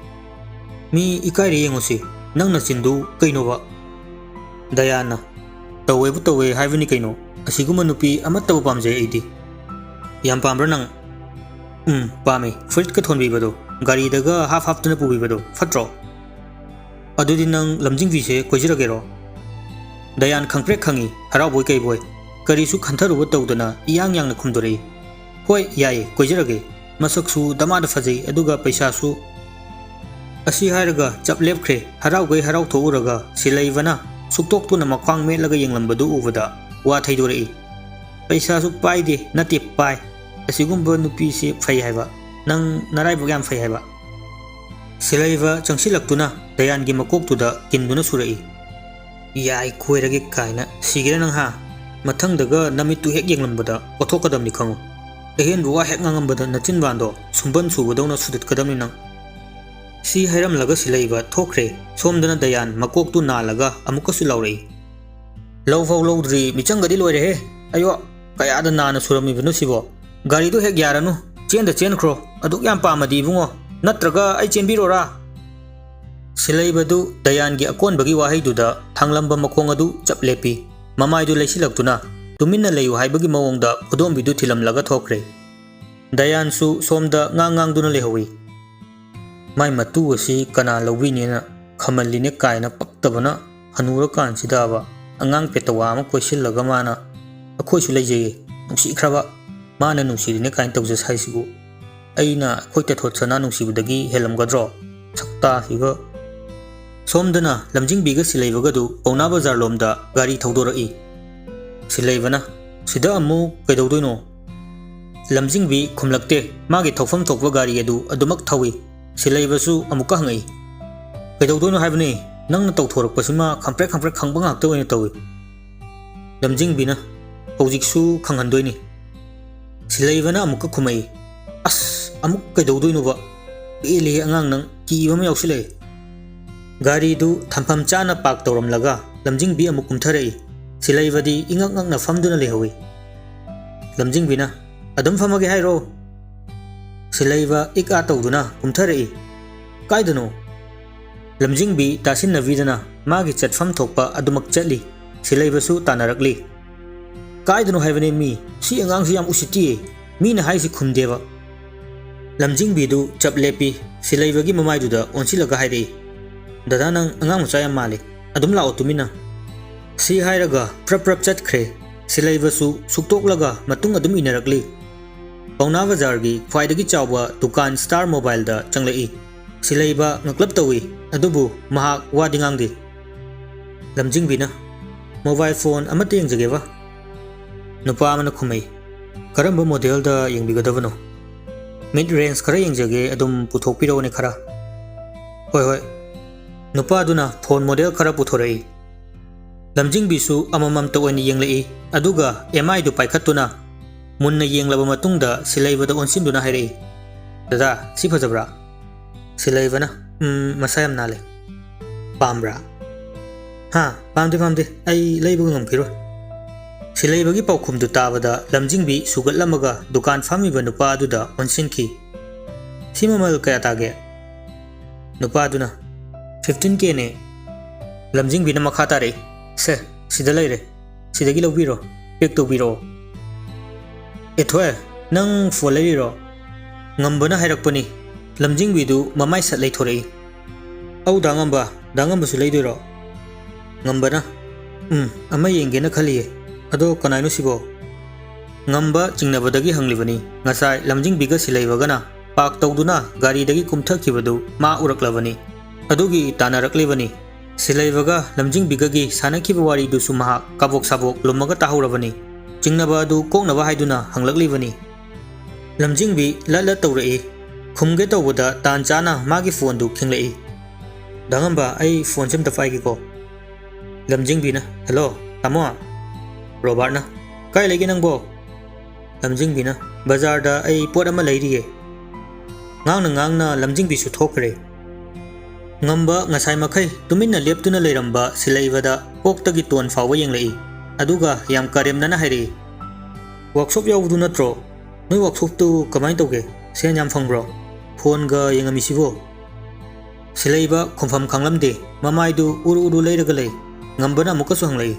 "ꯃꯤ ꯏꯀꯥꯏꯔꯦ ꯌꯦꯡꯉꯨꯁꯤ, ꯅꯪ ꯅꯆꯤꯟꯗꯨ ꯀꯩꯅꯣꯕ?" ꯗꯌꯥꯟꯅ, "ꯇꯧꯋꯦꯕꯨ ꯇꯧꯋꯦ ꯍꯥꯏꯕꯅꯤ ꯀꯩꯅꯣ, ꯑꯁꯤꯒꯨꯝꯕ ꯅꯨꯄꯤ ꯑꯃꯠꯇꯕꯨ ꯄꯥꯝꯖꯩ ꯑꯩꯗꯤ꯫" "ꯌꯥꯝ ꯄꯥꯝꯕ꯭ꯔꯥ ꯅꯪ?" "ꯎꯝ, ꯄꯥꯝꯃꯤ, ꯐꯨꯔꯤꯠꯀ ꯊꯣꯟꯕꯤꯕꯗꯣ, ꯒꯥꯔꯤꯗꯒ ꯍꯥꯞ ꯍꯥꯞꯇꯨꯅ ꯄꯨꯕꯤꯕꯗꯣ, ꯐꯠꯇ꯭ꯔꯣ?" "ꯑꯗꯨꯗꯤ ꯅꯪ ꯂꯝꯖꯤꯡꯕꯤꯁꯦ ꯀꯣꯏꯖꯔꯒꯦꯔꯣ?" ꯗꯌꯥꯟ ꯈꯪꯄ꯭ꯔꯦꯛ ꯈꯪꯉꯤ, ꯍꯔꯥꯎꯕꯣꯏ ꯀꯩꯕꯣꯏ꯫ ꯀꯔꯤꯁꯨ ꯈꯟꯊꯔꯨꯕ ꯇꯧꯗꯅ ꯏꯌꯥꯡ ꯌꯥꯡꯅ ꯈꯨꯝꯗꯣꯔꯛꯏ, "ꯍꯣꯏ, ꯌꯥꯏꯌꯦ, ꯀꯣꯏꯖꯔꯒꯦ꯫ ꯃꯁꯛꯁꯨ ꯗꯃꯥꯗ ꯐꯖꯩ, ꯑꯗꯨꯒ ꯄꯩꯁꯥꯁꯨ꯫" ꯑꯁꯤ ꯍꯥꯏꯔꯒ ꯆꯞ ꯂꯦꯞꯈ꯭ꯔꯦ꯫ ꯍꯔꯥꯎꯒꯩ ꯍꯔꯥꯎꯊꯣꯛꯎꯔꯒ ꯁꯤꯂꯩꯕꯅ ꯁꯨꯛꯇꯣꯛꯇꯨꯅ ꯃꯈ꯭ꯋꯥꯡ ꯃꯦꯠꯂꯒ ꯌꯦꯡꯂꯝꯕꯗꯨ ꯎꯕꯗ ꯋꯥ ꯊꯩꯗꯣꯔꯛꯏ, "ꯄꯩꯁꯥꯁꯨ ꯄꯥꯏꯗꯦ, ꯅꯠꯇꯦ, ꯄꯥꯏ꯫ ꯑꯁꯤꯒꯨꯝꯕ ꯅꯨꯄꯤꯁꯦ ꯐꯩ ꯍꯥꯏꯕ꯫ ꯅꯪ ꯅꯔꯥꯏꯕꯛ ꯌꯥꯝ ꯐꯩ ꯍꯥꯏꯕ꯫" ꯁꯤꯂꯩꯕ ꯆꯪꯁꯤꯜꯂꯛꯇꯨꯅ ꯗꯌꯥꯟꯒꯤ ꯃꯀꯣꯛꯇꯨꯗ ꯀꯤꯟꯗꯨꯅ ꯁꯨꯔꯛꯏ꯫ "ꯌꯥꯏ, ꯀꯣꯏꯔꯒꯦ ꯀꯥꯏꯅ, ꯁꯤꯒꯦꯔꯥ ꯅꯪ, ꯍꯥ? ꯃꯊꯪꯗꯒ ꯅꯃꯤꯠꯇꯨ ꯍꯦꯛ ꯌꯦꯡꯂꯝꯕꯗ ꯀꯣꯊꯣꯛꯀꯗꯕꯅꯤ ꯈꯪꯉꯨ꯫ ꯑꯍꯦꯟꯕ ꯋꯥ ꯍꯦꯛ ꯉꯥꯡꯉꯝꯕꯗ ꯅꯆꯤꯟꯕꯥꯟꯗꯣ ꯁꯨꯝꯕꯟ ꯁꯨꯕꯗꯧꯅ ꯁꯨꯗꯠꯀꯗꯕꯅꯤ ꯅꯪ꯫" ꯁꯤ ꯍꯥꯏꯔꯝꯂꯒ ꯁꯤꯂꯩꯕ ꯊꯣꯛꯈ꯭ꯔꯦ꯫ ꯁꯣꯝꯗꯅ ꯗꯌꯥꯟ ꯃꯀꯣꯛꯇꯨ ꯅꯥꯜꯂꯒ ꯑꯃꯨꯛꯀꯁꯨ ꯂꯥꯎꯔꯛꯏ, "ꯂꯧꯐꯧ ꯂꯧꯗ꯭ꯔꯤ, ꯃꯤꯆꯪꯒꯗꯤ ꯂꯣꯏꯔꯦꯍꯦ꯫ ꯑꯌꯣ, ꯀꯌꯥꯗ ꯅꯥꯟꯅ ꯁꯨꯔꯝꯃꯤꯕꯅꯣ ꯁꯤꯕꯣ? ꯒꯥꯔꯤꯗꯣ ꯍꯦꯛ ꯌꯥꯔꯅꯨ, ꯆꯦꯟꯗ ꯆꯦꯟꯈ꯭ꯔꯣ꯫ ꯑꯗꯨꯛ ꯌꯥꯝ ꯄꯥꯝꯃꯗꯤ ꯏꯕꯨꯡꯉꯣ, ꯅꯠꯇ꯭ꯔꯒ ꯑꯩ ꯆꯦꯟꯕꯤꯔꯣꯔꯥ?" ꯁꯤꯂꯩꯕꯗꯨ ꯗꯌꯥꯟꯒꯤ ꯑꯀꯣꯟꯕꯒꯤ ꯋꯥꯍꯩꯗꯨꯗ ꯊꯥꯡꯂꯝꯕ ꯃꯈꯣꯡ ꯑꯗꯨ ꯆꯞ ꯂꯦꯞꯄꯤ꯫ ꯃꯃꯥꯏꯗꯨ ꯂꯩꯁꯤꯜꯂꯛꯇꯨꯅ ꯇꯨꯃꯤꯟꯅ ꯂꯩꯌꯨ ꯍꯥꯏꯕꯒꯤ ꯃꯑꯣꯡꯗ ꯈꯨꯗꯣꯝꯕꯤꯗꯨ ꯊꯤꯜꯂꯝꯂꯒ ꯊꯣꯛꯈ꯭ꯔꯦ꯫ ꯗꯌꯥꯟꯁꯨ ꯁꯣꯝꯗ ꯉꯥꯡ ꯉꯥꯡꯗꯨꯅ ꯂꯩꯍꯧꯏ꯫ "ꯃꯥꯏ ꯃꯇꯨ ꯑꯁꯤ ꯀꯅꯥ ꯂꯧꯕꯤꯅꯦꯅ ꯈꯝꯍꯜꯂꯤꯅꯦ ꯀꯥꯏꯅ ꯄꯛꯇꯕꯅ, ꯍꯅꯨꯔꯀꯥꯟꯁꯤꯗꯕ ꯑꯉꯥꯡ ꯄꯦꯇꯋꯥ ꯑꯃ ꯀꯣꯏꯁꯤꯜꯂꯒ ꯃꯥꯅ ꯑꯩꯈꯣꯏꯁꯨ ꯂꯩꯖꯩꯌꯦ, ꯅꯨꯡꯁꯤꯈ꯭ꯔꯕ, ꯃꯥꯅ ꯅꯨꯡꯁꯤꯔꯤꯅꯦ ꯀꯥꯏꯅ ꯇꯧꯖ ꯁꯥꯏꯁꯤꯕꯨ꯫ ꯑꯩꯅ ꯑꯩꯈꯣꯏ ꯇꯦꯊꯣꯠ ꯁꯅꯥ ꯅꯨꯡꯁꯤꯕꯗꯒꯤ ꯍꯦꯜꯂꯝꯒꯗ꯭ꯔꯣ? ꯁꯛꯇꯥꯁꯤꯒ꯫" ꯁꯣꯝꯗꯅ ꯂꯝꯖꯤꯡꯕꯤꯒ ꯁꯤꯂꯩꯕꯒꯗꯨ ꯄꯧꯅꯥ ꯕꯖꯥꯔ ꯂꯣꯝꯗ ꯒꯥꯔꯤ ꯊꯧꯗꯣꯔꯛꯏ꯫ ꯁꯤꯂꯩꯕꯅ, "ꯁꯤꯗ ꯑꯃꯨꯛ ꯀꯩꯗꯧꯗꯣꯏꯅꯣ?" ꯂꯝꯖꯤꯡꯕꯤ ꯈꯨꯝꯂꯛꯇꯦ꯫ ꯃꯥꯒꯤ ꯊꯧꯐꯝ ꯊꯣꯛꯄ ꯒꯥꯔꯤ ꯑꯗꯨ ꯑꯗꯨꯃꯛ ꯊꯧꯏ꯫ ꯁꯤꯂꯩꯕꯁꯨ ꯑꯃꯨꯛꯀ ꯍꯪꯉꯛꯏ, "ꯀꯩꯗꯧꯗꯣꯏꯅꯣ ꯍꯥꯏꯕꯅꯤ? ꯅꯪꯅ ꯇꯧꯊꯣꯔꯛꯄꯁꯤꯃ ꯈꯪꯄ꯭ꯔꯦꯛ ꯈꯪꯄ꯭ꯔꯦꯛ ꯈꯪꯕ ꯉꯥꯛꯇ ꯑꯣꯏꯅ ꯇꯧꯏ꯫" ꯂꯝꯖꯤꯡꯕꯤꯅ, "ꯍꯧꯖꯤꯛꯁꯨ ꯈꯪꯍꯟꯗꯣꯏꯅꯤ꯫" ꯁꯤꯂꯩꯕꯅ ꯑꯃꯨꯛꯀ ꯈꯨꯝꯃꯛꯏ, "ꯑꯁ, ꯑꯃꯨꯛ ꯀꯩꯗꯧꯗꯣꯏꯅꯣꯕ? ꯄꯦꯜꯂꯦꯍꯦ ꯑꯉꯥꯡ ꯅꯪ, ꯀꯤꯕ ꯑꯃ ꯌꯥꯎꯁꯤꯜꯂꯛꯑꯦ꯫" ꯒꯥꯔꯤꯗꯨ ꯊꯝꯐꯝ ꯆꯥꯅ ꯄꯥꯔꯛ ꯇꯧꯔꯝꯂꯒ ꯂꯝꯖꯤꯡꯕꯤ ꯑꯃꯨꯛ ꯀꯨꯝꯊꯔꯛꯏ꯫ ꯁꯤꯂꯩꯕꯗꯤ ꯏꯉꯛ ꯉꯛꯅ ꯐꯝꯗꯨꯅ ꯂꯩꯍꯧꯏ꯫ ꯂꯝꯖꯤꯡꯕꯤꯅ, "ꯑꯗꯨꯝ ꯐꯝꯃꯒꯦ ꯍꯥꯏꯔꯣ?" ꯁꯤꯂꯩꯕ ꯏꯛ ꯑꯥ ꯇꯧꯗꯨꯅ ꯀꯨꯝꯊꯔꯛꯏ꯫ "ꯀꯥꯏꯗꯅꯣ?" ꯂꯝꯖꯤꯡꯕꯤ ꯇꯥꯁꯤꯟꯅꯕꯤꯗꯅ ꯃꯥꯒꯤ ꯆꯠꯐꯝ ꯊꯣꯛꯄ ꯑꯗꯨꯃꯛ ꯆꯠꯂꯤ꯫ ꯁꯤꯂꯩꯕꯁꯨ ꯇꯥꯟꯅꯔꯛꯂꯤ꯫ "ꯀꯥꯏꯗꯅꯣ ꯍꯥꯏꯕꯅꯦ ꯃꯤ? ꯁꯤ ꯑꯉꯥꯡꯁꯤ ꯌꯥꯝ ꯎꯁꯤꯠꯇꯤꯌꯦ꯫ ꯃꯤꯅ ꯍꯥꯏꯁꯤ ꯈꯨꯝꯗꯦꯕ꯫" ꯂꯝꯖꯤꯡꯕꯤꯗꯨ ꯆꯞ ꯂꯦꯞꯄꯤ꯫ ꯁꯤꯂꯩꯕꯒꯤ ꯃꯃꯥꯏꯗꯨꯗ ꯑꯣꯟꯁꯤꯜꯂꯒ ꯍꯥꯏꯔꯛꯏ, "ꯗꯗꯥ, ꯅꯪ ꯑꯉꯥꯡ ꯃꯆꯥ ꯌꯥꯝ ꯃꯥꯜꯂꯤ꯫ ꯑꯗꯨꯝ ꯂꯥꯛꯑꯣ ꯇꯨꯃꯤꯟꯅ꯫" ꯁꯤ ꯍꯥꯏꯔꯒ ꯄ꯭ꯔꯞ ꯄ꯭ꯔꯞ ꯆꯠꯈ꯭ꯔꯦ꯫ ꯁꯤꯂꯩꯕꯁꯨ ꯁꯨꯛꯇꯣꯛꯂꯒ ꯃꯇꯨꯡ ꯑꯗꯨꯝ ꯏꯟꯅꯔꯛꯂꯤ꯫ ꯄꯥꯎꯅꯥ ꯕꯖꯥꯔꯒꯤ ꯈ꯭ꯋꯥꯏꯗꯒꯤ ꯆꯥꯎꯕ ꯗꯨꯀꯥꯟ ꯁ꯭ꯇꯥꯔ ꯃꯣꯕꯥꯏꯜꯗ ꯆꯪꯂꯛꯏ꯫ ꯁꯤꯂꯩꯕ ꯉꯛꯂꯞ ꯇꯧꯏ, ꯑꯗꯨꯕꯨ ꯃꯍꯥꯛ ꯋꯥꯗꯤ ꯉꯥꯡꯗꯦ꯫ ꯂꯝꯖꯤꯡꯕꯤꯅ, "ꯃꯣꯕꯥꯏꯜ ꯐꯣꯟ ꯑꯃꯠꯇ ꯌꯦꯡꯖꯒꯦꯕ꯫" ꯅꯨꯄꯥ ꯑꯃꯅ ꯈꯨꯝꯃꯛꯏ, "ꯀꯔꯝꯕ ꯃꯣꯗꯦꯜꯗ ꯌꯦꯡꯕꯤꯒꯗꯕꯅꯣ?" "ꯃꯤꯗ ꯔꯦꯟꯖ ꯈꯔ ꯌꯦꯡꯖꯒꯦ, ꯑꯗꯨꯝ ꯄꯨꯊꯣꯛꯄꯤꯔꯛꯎꯅꯦ ꯈꯔ꯫" "ꯍꯣꯏ, ꯍꯣꯏ꯫" ꯅꯨꯄꯥꯗꯨꯅ ꯐꯣꯟ ꯃꯣꯗꯦꯜ ꯈꯔ ꯄꯨꯊꯣꯔꯛꯏ꯫ ꯂꯝꯖꯤꯡꯕꯤꯁꯨ ꯑꯃꯃꯝꯇ ꯑꯣꯏꯅ ꯌꯦꯡꯂꯛꯏ, ꯑꯗꯨꯒ ꯑꯦꯝ ꯑꯥꯏꯗꯨ ꯄꯥꯏꯈꯠꯇꯨꯅ ꯃꯨꯟꯅ ꯌꯦꯡꯂꯕ ꯃꯇꯨꯡꯗ ꯁꯤꯂꯩꯕꯗ ꯑꯣꯟꯁꯤꯟꯗꯨꯅ ꯍꯥꯏꯔꯛꯏ, "ꯗꯗꯥ, ꯁꯤ ꯐꯖꯕ꯭ꯔꯥ?" ꯁꯤꯂꯩꯕꯅ, "ꯎꯝ, ꯃꯁꯥ ꯌꯥꯝ ꯅꯥꯜꯂꯦ꯫ ꯄꯥꯝꯕ꯭ꯔꯥ?" "ꯍꯥ? ꯄꯥꯝꯗꯦ, ꯄꯥꯝꯗꯦ꯫ ꯑꯩ ꯂꯩꯕꯒ ꯉꯝꯈꯤꯔꯣꯏ꯫" ꯁꯤꯂꯩꯕꯒꯤ ꯄꯥꯎꯈꯨꯝꯗꯨ ꯇꯥꯕꯗ ꯂꯝꯖꯤꯡꯕꯤ ꯁꯨꯒꯠꯂꯝꯃꯒ ꯗꯨꯀꯥꯟ ꯐꯝꯃꯤꯕ ꯅꯨꯄꯥ ꯑꯗꯨꯗ ꯑꯣꯟꯁꯤꯟꯈꯤ꯫ "ꯁꯤ ꯃꯃꯜ ꯀꯌꯥ ꯇꯥꯒꯦ?" ꯅꯨꯄꯥꯗꯨꯅ, "ꯐꯤꯐꯇꯤꯟ ꯀꯦꯅꯦ꯫" ꯂꯝꯖꯤꯡꯕꯤꯅ ꯃꯈꯥ ꯇꯥꯔꯛꯏ, "ꯁꯦ, ꯁꯤꯗ ꯂꯩꯔꯦ꯫ ꯁꯤꯗꯒꯤ ꯂꯧꯕꯤꯔꯣ꯫ ꯄꯦꯛ ꯇꯧꯕꯤꯔꯛꯑꯣ꯫" "ꯑꯦꯊꯣꯏ, ꯅꯪ ꯐꯣꯟ ꯂꯩꯔꯤꯔꯣ?" ꯉꯝꯕꯅ ꯍꯥꯏꯔꯛꯄꯅꯤ꯫ ꯂꯝꯖꯤꯡꯕꯤꯗꯨ ꯃꯃꯥꯏ ꯁꯠ ꯂꯩꯊꯣꯔꯛꯏ꯫ "ꯑꯧ, ꯗꯥ ꯉꯝꯕ, ꯗꯥ ꯉꯝꯕꯁꯨ ꯂꯩꯗꯣꯏꯔꯣ?" ꯉꯝꯕꯅ, "ꯎꯝ, ꯑꯃ ꯌꯦꯡꯒꯦꯅ ꯈꯜꯂꯤꯌꯦ꯫ ꯑꯗꯣ ꯀꯅꯥꯏꯅꯣ ꯁꯤꯕꯣ?" ꯉꯝꯕ ꯆꯤꯡꯅꯕꯗꯒꯤ ꯍꯪꯂꯤꯕꯅꯤ꯫ ꯉꯁꯥꯏ ꯂꯝꯖꯤꯡꯕꯤꯒ ꯁꯤꯂꯩꯕꯒꯅ ꯄꯥꯔꯛ ꯇꯧꯗꯨꯅ ꯒꯥꯔꯤꯗꯒꯤ ꯀꯨꯝꯊꯈꯤꯕꯗꯨ ꯃꯥ ꯎꯔꯛꯂꯕꯅꯤ꯫ ꯑꯗꯨꯒꯤ ꯇꯥꯟꯅꯔꯛꯂꯤꯕꯅꯤ꯫ ꯁꯤꯂꯩꯕꯒ ꯂꯝꯖꯤꯡꯕꯤꯒꯒꯤ ꯁꯥꯟꯅꯈꯤꯕ ꯋꯥꯔꯤꯗꯨꯁꯨ ꯃꯍꯥꯛ ꯀꯥꯕꯣꯛ ꯁꯥꯕꯣꯛ ꯂꯨꯝꯃꯒ ꯇꯥꯍꯧꯔꯕꯅꯤ꯫ ꯆꯤꯡꯅꯕ ꯑꯗꯨ ꯀꯣꯛꯅꯕ ꯍꯥꯏꯗꯨꯅ ꯍꯪꯂꯛꯂꯤꯕꯅꯤ꯫ ꯂꯝꯖꯤꯡꯕꯤ ꯂꯠ ꯂꯠ ꯇꯧꯔꯛꯏ꯫ ꯈꯨꯝꯒꯦ ꯇꯧꯕꯗ ꯇꯥꯟ ꯆꯥꯅ ꯃꯥꯒꯤ ꯐꯣꯟꯗꯨ ꯈꯤꯡꯂꯛꯏ꯫ "ꯗꯥ ꯉꯝꯕ, ꯑꯩ ꯐꯣꯟꯁꯦ ꯑꯝꯇ ꯄꯥꯏꯒꯦꯀꯣ꯫" ꯂꯝꯖꯤꯡꯕꯤꯅ, "ꯍꯦꯜꯂꯣ, ꯇꯥꯃꯣ꯫" ꯔꯣꯕꯥꯔꯠꯅ, "ꯀꯥꯏ ꯂꯩꯒꯦ ꯅꯪꯕꯣ?" ꯂꯝꯖꯤꯡꯕꯤꯅ, "ꯕꯖꯥꯔꯗ ꯑꯩ ꯄꯣꯠ ꯑꯃ ꯂꯩꯔꯤꯌꯦ꯫" ꯉꯥꯡꯅ ꯉꯥꯡꯅ ꯂꯝꯖꯤꯡꯕꯤꯁꯨ ꯊꯣꯛꯈ꯭ꯔꯦ꯫ ꯉꯝꯕ ꯉꯁꯥꯏ ꯃꯈꯩ ꯇꯨꯃꯤꯟꯅ ꯂꯦꯞꯇꯨꯅ ꯂꯩꯔꯝꯕ ꯁꯤꯂꯩꯕꯗ ꯀꯣꯛꯇꯒꯤ ꯇꯣꯟ ꯐꯥꯎꯕ ꯌꯦꯡꯂꯛꯏ꯫ ꯑꯗꯨꯒ ꯌꯥꯝ ꯀꯔꯦꯝꯅꯅ ꯍꯥꯏꯔꯛꯏ, "ꯋꯥꯛꯁꯣꯞ ꯌꯥꯎꯕꯗꯨ ꯅꯠꯇ꯭ꯔꯣ? ꯅꯣꯏ ꯋꯥꯛꯁꯣꯞꯇꯨ ꯀꯃꯥꯏꯅ ꯇꯧꯒꯦ?" ꯁꯦꯟ ꯌꯥꯝ ꯐꯪꯕ꯭ꯔꯣ? ꯐꯣꯟꯒ ꯌꯦꯡꯉꯝꯃꯤꯁꯤꯕꯣ? ꯁꯤꯂꯩꯕ ꯈꯨꯝꯐꯝ ꯈꯪꯂꯝꯗꯦ꯫ ꯃꯃꯥꯏꯗꯨ ꯎꯔꯨ ꯎꯔꯨ ꯂꯩꯔꯒ ꯂꯩ꯫ ꯉꯝꯕꯅ ꯑꯃꯨꯛꯀꯁꯨ ꯍꯪꯂꯛꯏ,